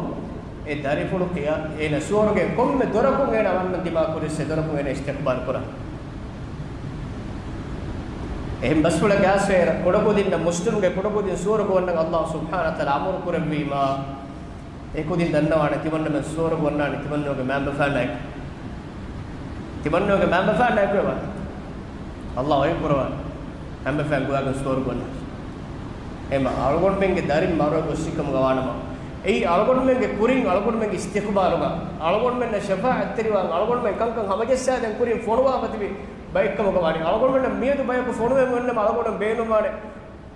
އެ ދަރިފުޅު ޤިޔާ-، އޭނާ ސުވަރުގެ ކޮންމެ ދޮރަކުން އޭނާ ވަންނަން ދިމާ ކުރިސް އެ ދޮރަކުން އޭނާ އިސްތިޤްބާލު ކުރާ. އެހެން ބަސްފުޅެއް ގާސްވޭ، ކުޑަކުދިންނަށް މުސްލިމުގެ ކުޑަކުދިން ސުވަރުގެ ވަންނަން ﷲ ސުބްޙާނަހޫ ވަތަޢާލާ އަމުރު ކުރެއްވީމާ، އެކުދިން ދަންނަވާނެ، ތިމަންނަމެން ސުވަރުގެ ވަންނާނެ ތިމަންނަމެންގެ މައިންބަފައިންނާއެކު. ތިމަންނަމެންގެ މައިންބަފައިންނާއެކު ވާނެ. ﷲ އޮތް ކުރަވާނެ. މައިންބަފައިން ގޮވާގެން ސުވަރުގެ ވަންނާނެ. އެމަ އަޅުގަނޑުމެންގެ ދަރިން މަރުވެ ގޮސްސިކަމުގަ ވާނަމަ، އެއީ އަޅުގަނޑުމެންގެ ކުރިން އަޅުގަނޑުމެންގެ އިސްތިޤްބާލުގަ، އަޅުގަނޑުމެންނަށް ޝަފާޢަތްތެރިވާން، އަޅުގަނޑުމެން ކަންކަން ހަމަޖައްސާދޭން ކުރިން ފޮނުވާފަ ތިބި ބައެއްކަމުގަ ވާނީ. އަޅުގަނޑުމެންނަށް މިއަދު ބަޔަކު ފޮނުވެމުންނަމަ އަޅުގަނޑު ބޭނުންވާނެ.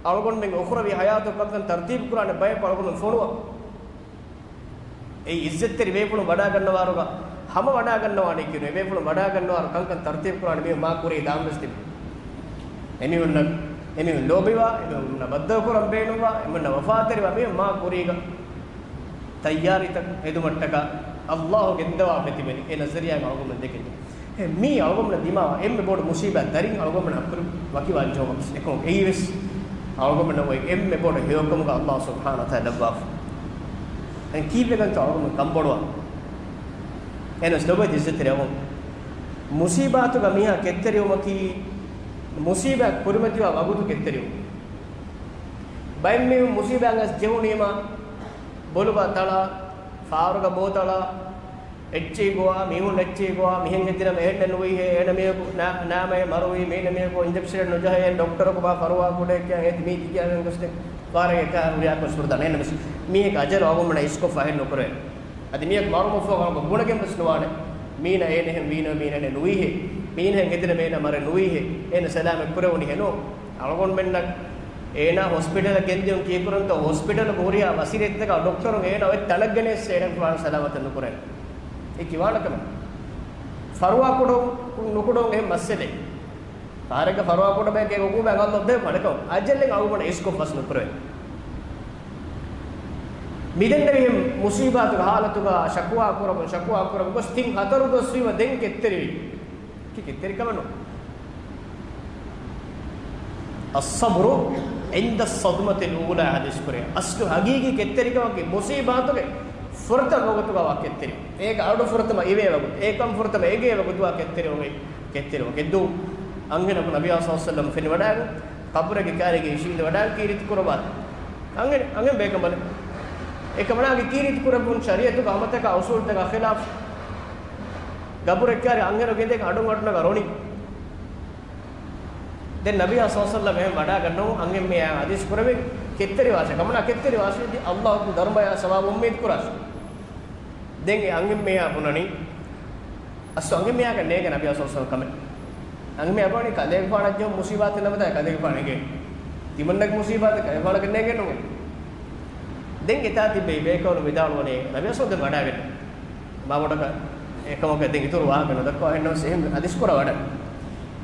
އަޅުގަނޑުމެންގެ އުޚްރަވީ ޙަޔާތު ކަންކަން ތަރްތީބު ކުރާނެ ބަޔަކު އަޅުގަނޑު ފޮނުވާ. އެއީ އިއްޒަތްތެރި ބޭފުޅުން ވަޑާގަންނަވާރުގަ ހަމަ ވަޑާގަންނަވާނެ ކިޔުނު. އެ ބޭފުޅުން ވަޑާގަންނަވާރު ކަންކަން ތަރްތީބު ކުރާނެ މީހުން މާ ކުރީ ދާންވެސް ތިބި. އެމީހުންނަށް، އެމީހުން ލޯބިވާ، އެމީހުންނަށް ބައްދަލުކުރަން ބޭނުންވާ، އެމީހުންނަށް ވަފާތެރިވާ މީހުން މާ ކުރީގަ ތައްޔާރީތައް ހެދުމަށްޓަކާ ﷲ ގެންދަވާފަ ތިބެނީ. އެ ނަޒަރިޔާ އަޅުގަނޑުމެން ދެކެނީ. އެ މީ އަޅުގަނޑުމެން ދިމާވާ އެންމެ ބޮޑު މުސީބާ ދަރިން އަޅުގަނޑުމެން އަކުރު ވަކިވާން ޖެހުމަކީ އެކަމަކު އެއީވެސް އަޅުގަނޑުމެންނަށް އޮތް އެންމެ ބޮޑު ހެޔޮކަމުގަ ﷲ ސުބްޙާނަހޫ ވަތަޢާލާ ލައްވާފަ. ދެން ކީއްވެގެންތޯ އަޅުގަނޑު ކަންބޮޑުވާ؟ އެހެނަސް ލޮބުވެތި އިއްޒަތްތެރި އަޅުގަނޑު މުސީބާތުގަ މީހާ ކެތްތެރިވުމަކީ މުސީބާތް ކުރިމަތިވާ ވަގުތު ކެތްތެރިވުން. ބައެއް މީހުން މުސީބާތް އައިސް ޖެހުނީމާ ބޮލުބާ ތަޅާ، ފާރުގަ ބޯ ތަޅާ، އެއްޗެހި ގޮވާ، މީހުން އެއްޗެހި ގޮވާ، މިހެން ހެދިނަމަ އެހެންނެއް ނުވީހޭ، އޭނަ މީހަކު ނާ-، ނާމައެއް މަރުވީ، މީނަ މީހަކު އިންޖެކްޝަނެއް ނުޖަހައޭ، ޑޮކްޓަރަކު މާ ފަރުވާ ކުޑައެއްކަން އޭތި މީތި ކިޔާގެން ގޮސްދެން ފާރެއް އެކާ ހުރިހާ ކޮށް ސުރުދާނެ. އެހެންނަމަވެސް މީހެއްގެ އަޖަލު އަޅުގަނޑުމެންނަށް އިސްކޮށްފަ އެހެން ނުކުރޭ. އަދި މީހަކު މަރުމަށްފަހު ގުނަގެން ވެސް ނުވާނެ. މީނަ އޭނަ އެހެން ވީނަމަ މީނަ އެހެން ނުވީހޭ. މީނަ އެހެން ހެދިނަމަ އޭނަ މަރެއް ނުވީހޭ. އޭނަ ސަލާމަތް ކުރެވުނީ ހެނޯ. އަޅުގަނޑުމެންނަށް އޭނާ ހޮސްޕިޓަލަށް ގެންދިޔުން ކީކުރަންތޯ، ހޮސްޕިޓަލުގެ ހުރިހާ ވަސީލަތްތަކާ ޑޮކްޓަރުން އޭނާ އޮތް ތަނަށް ގެނެސް އޭނާ ފާން ސަލާމަތަށް ނުކުރޭ. އެ ކިވާނެ ކަމެއް. ފަރުވާ ކުޑަ ނުކުޑަ އެހެން މައްސަލައެއް. ފާރެއްގަ ފަރުވާ ކުޑަ ބަޔަކޭ އުގޫބައި ގައްލޮށް ދޭ މަޑަކަށް. އަޖަލެއް އަޅުގަނޑަށް އިސްކޮށް ފަސް ނުކުރޭ. މިދެންނެވިހެން މުސީބާތުގެ ހާލަތުގަ ޝަކުވާ ކުރަމުން، ޝަކުވާ ކުރަމުން ގޮސް ތިން ހަތަރު ދުވަސްވީމަ ދެން ކެތްތެރިވީ. ކި ކެތްތެރިކަމެއް ނޫން. الصبر عند الصدمة الأولى ޙަދީޘް ކުރޭ. އަސްލު ޙަޤީޤީ ކެތްތެރިކަމަކީ މުސީބާތުގެ ފުރަތަމަ ވަގުތުގަ ވާ ކެތްތެރި. އޭގެ އަޑު ފުރަތަމަ އިވޭ ވަގުތު. އޭ ކަން ފުރަތަމަ އެގޭ ވަގުތު ވާ ކެތްތެރި ވަގުތު. ކެތްތެރި ވަގުތު. އަންހެނަކު ނަބިއްޔާ ޞައްލަﷲު ޢަލައިހި ވަސައްލަމަ ފެނިވަޑައިގެން ޤަބުރެއްގެ ކާރިގައި އިށީނދެވަޑައިގެން ކީރިތި ކުރައްވާ. އަންހެން، އަންހެން ބޭކަނބަލެއް. އެކަމަނާގެ ކީރިތި ކުރެއްވުން ޝަރީޢަތުގެ ހަމަތަކާ އުޞޫލުތަކާ ޚިލާފު. ގަބުރެއް ކާރި އަންހެނު ގެނދޭ އަޑުން އަޑުނަގަ ރޮނި. ދެން ނަބިއްޔާ ޞައްލަﷲު ޢަލައިހި ވަސައްލަމަ އެހެން ވަޑައިގަންނަވަން އަންހެންމެޔާ ޙަދީޘް ކުރެވި ކެތްތެރިވާށޭ. ކަމަނާ ކެތްތެރިވާށޭ ދި ﷲ ދަރުމަޔާ ސަވާބު އުއްމީދު ކުރާށޭ. ދެން އެ އަންހެންމެޔާ ބުނަނީ، އަސްލު އަންހެންމެޔާގެ ނޭނގެ ނަބިއްޔާ ޞައްލަﷲު ޢަލައިހި ވަސައްލަމަ ކަމެއް. އަންހެންމެޔާ ބުނަނީ ކަލޭގެފާނަށް ޖެހުނު މުސީބާތެއް ނަމަ ތާ ކަލޭގެފާނެއްގެ. ތިމަންނަގެ މުސީބާތެއް ކަލޭގެފާނަށް ނޭނގެ ނުވޭ. ދެން އެތާ ތިއްބެވި ބޭކަލުން ވިދާޅުވަނީ ނަބިއްޔާ ޞައްލަﷲު ޢަލައިހި ވަސައްލަމަ ވަޑައިގަންނަ. މާ ބޮޑަކަށް އެކަމަކަށް ދެން އިތުރު ވާހަކަ ނުދައްކަވާ އެހެންނަމަވެސް އެހެން ޙަދީޘް ކުރައްވަޑައި.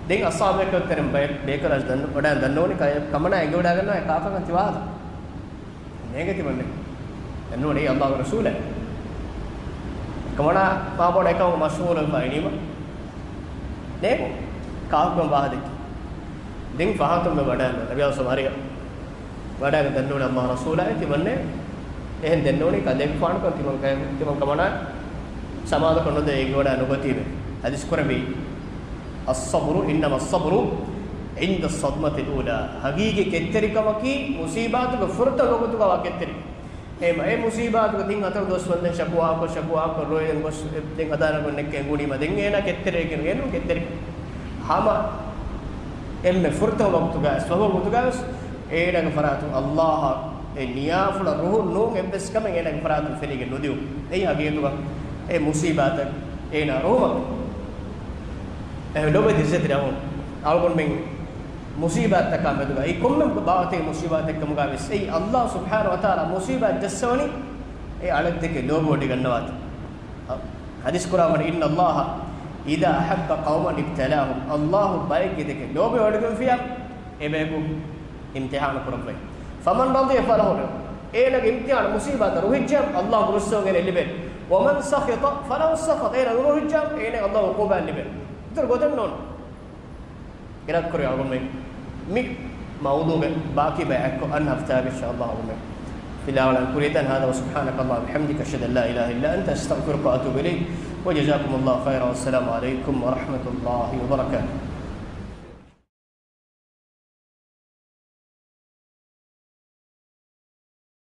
ދެން އަޞްޙާބު ބޭކަލުން ތެރެއިން ބޭ-، ބޭކަލަށް ދަން-، ވަޑައި ދަންނަވަނީ ކަ-، ކަމަނާ އެނގިވަޑައިގަންނަވާ އެ ކާކަކަށް ތި ވާހަކަ. ނޭނގެ ތިމަންނެ. ދެން ނޫނީ ﷲގެ ރަސޫލެއް. ކަމަނާ މާ ބޮޑަށް އެކަމަށް މަޝްޣޫލުވެފަ އިނީމަ. ނޭނގު. ކާކުކަން ވާހަކަ ދެއްކި. ދެން ފަހަތުން މި ވަޑައިގަންނަވަނީ. ނަބިއްޔާ ޞައްލަﷲު ޢަލައިހި ވަސައްލަމަ ވަޑައިގަން ދެންނެވުނީ ﷲގެ ރަސޫލާއޭ ތިމަންނެ. އެހެން ދެންނެވުނީ ކަލޭގެފާނަކަށް ތިމަން ކަ-، ތިމަން ކަމަނާ ސަމާލުކަން ނުދޭ އެނގިވަޑައި ނުގަތީމޭ. ޙަދީޘް ކުރެއްވި. الصبر، إنما الصبر عند الصدمة الأولى. ހަގީގީ ކެތްތެރިކަމަކީ މުސީބާތުގެ ފުރަތަމަ ވަގުތުގަ ވާ ކެތްތެރި. އެހެން އެ މުސީބާތުގަ ތިން ހަތަރު ދުވަސް ވަންދެން ޝަކުވާކޮށް، ޝަކުވާކޮށް، ރޮއިގެން ގޮސް، ދެން ހަދާނަކޮށް ނެއްކެން ގުޅީމަ ދެން އޭނާ ކެތްތެރިއެކެން އެނޫން ކެތްތެރި. ހަމަ އެންމެ ފުރަތަމަ ވަގުތުގަ ވެސް، ވަގުތުގަ ވެސް އޭނާގެ ފަރާތުން އައްލާހަށް އެ ނިޔާފުޅަށް ރުހުން ނޫން އެއްވެސް ކަމެއް އޭނާގެ ފަރާތުން ފެނިގެން ނުދިޔުން. އެއީ ހަގީގަތުގަ އެ މުސީބާތައް އޭނާ ރުހުމަކީ. އެ ލޯބިވެތި އިއްޒަތްތެރި އަޚުން، އަޅުގަނޑުމެން މުސީބާތްތަކާ މެދުގަ އެއީ ކޮންމެ ބާވަތެއް މުސީބާތެއް ކަމުގަ ވެސް އެއީ އައްލާހު ސުބްޙާނަހު ވަތަޢާލާ މުސީބާތް ޖައްސަވަނީ އެ އަޅެއްދެކެ ލޯބިވޮޑިގަންނަވާތީ. ޙަދީޘް ކުރާ ވަނީ، إن الله إذا أحب قوما ابتلاهم. އައްލާހު ބައެއްގެ ދެކެ ލޯބިވޮޑިގެންފިއްޔާ އެ ބަޔަކު އިމްތިޙާނު ކުރައްވައި. فمن رضي فله الرضا. އޭނާގެ އިމްތިޙާނު މުސީބާތަށް ރުހިއްޖާ އައްލާހު ރުއްސަވަން އޭނަ ލިބޭ. ومن سخط فله السخط. އޭނާ ނުރުހިއްޖާ އޭނާ އައްލާހު ޢުޤޫބާތް ލިބޭ. އިތުރު ގޮތެއް ނޯން. އިރާދަކުރި އަޅުގަނޑުމެން މި މައުޟޫޢުގެ ބާކީ ބަޔާއެއްކޮށް އަންނަ ހަފްތާގަ އިންޝާﷲ އަޅުގަނޑުމެން ފިލާވަޅަށް ކުރިއަށް އަންނަން. هذا وسبحانك اللهم وبحمدك، أشهد أن لا إله إلا أنت، أستغفرك وأتوب إليك. وجزاكم الله خيرا، والسلام عليكم ورحمة الله وبركاته.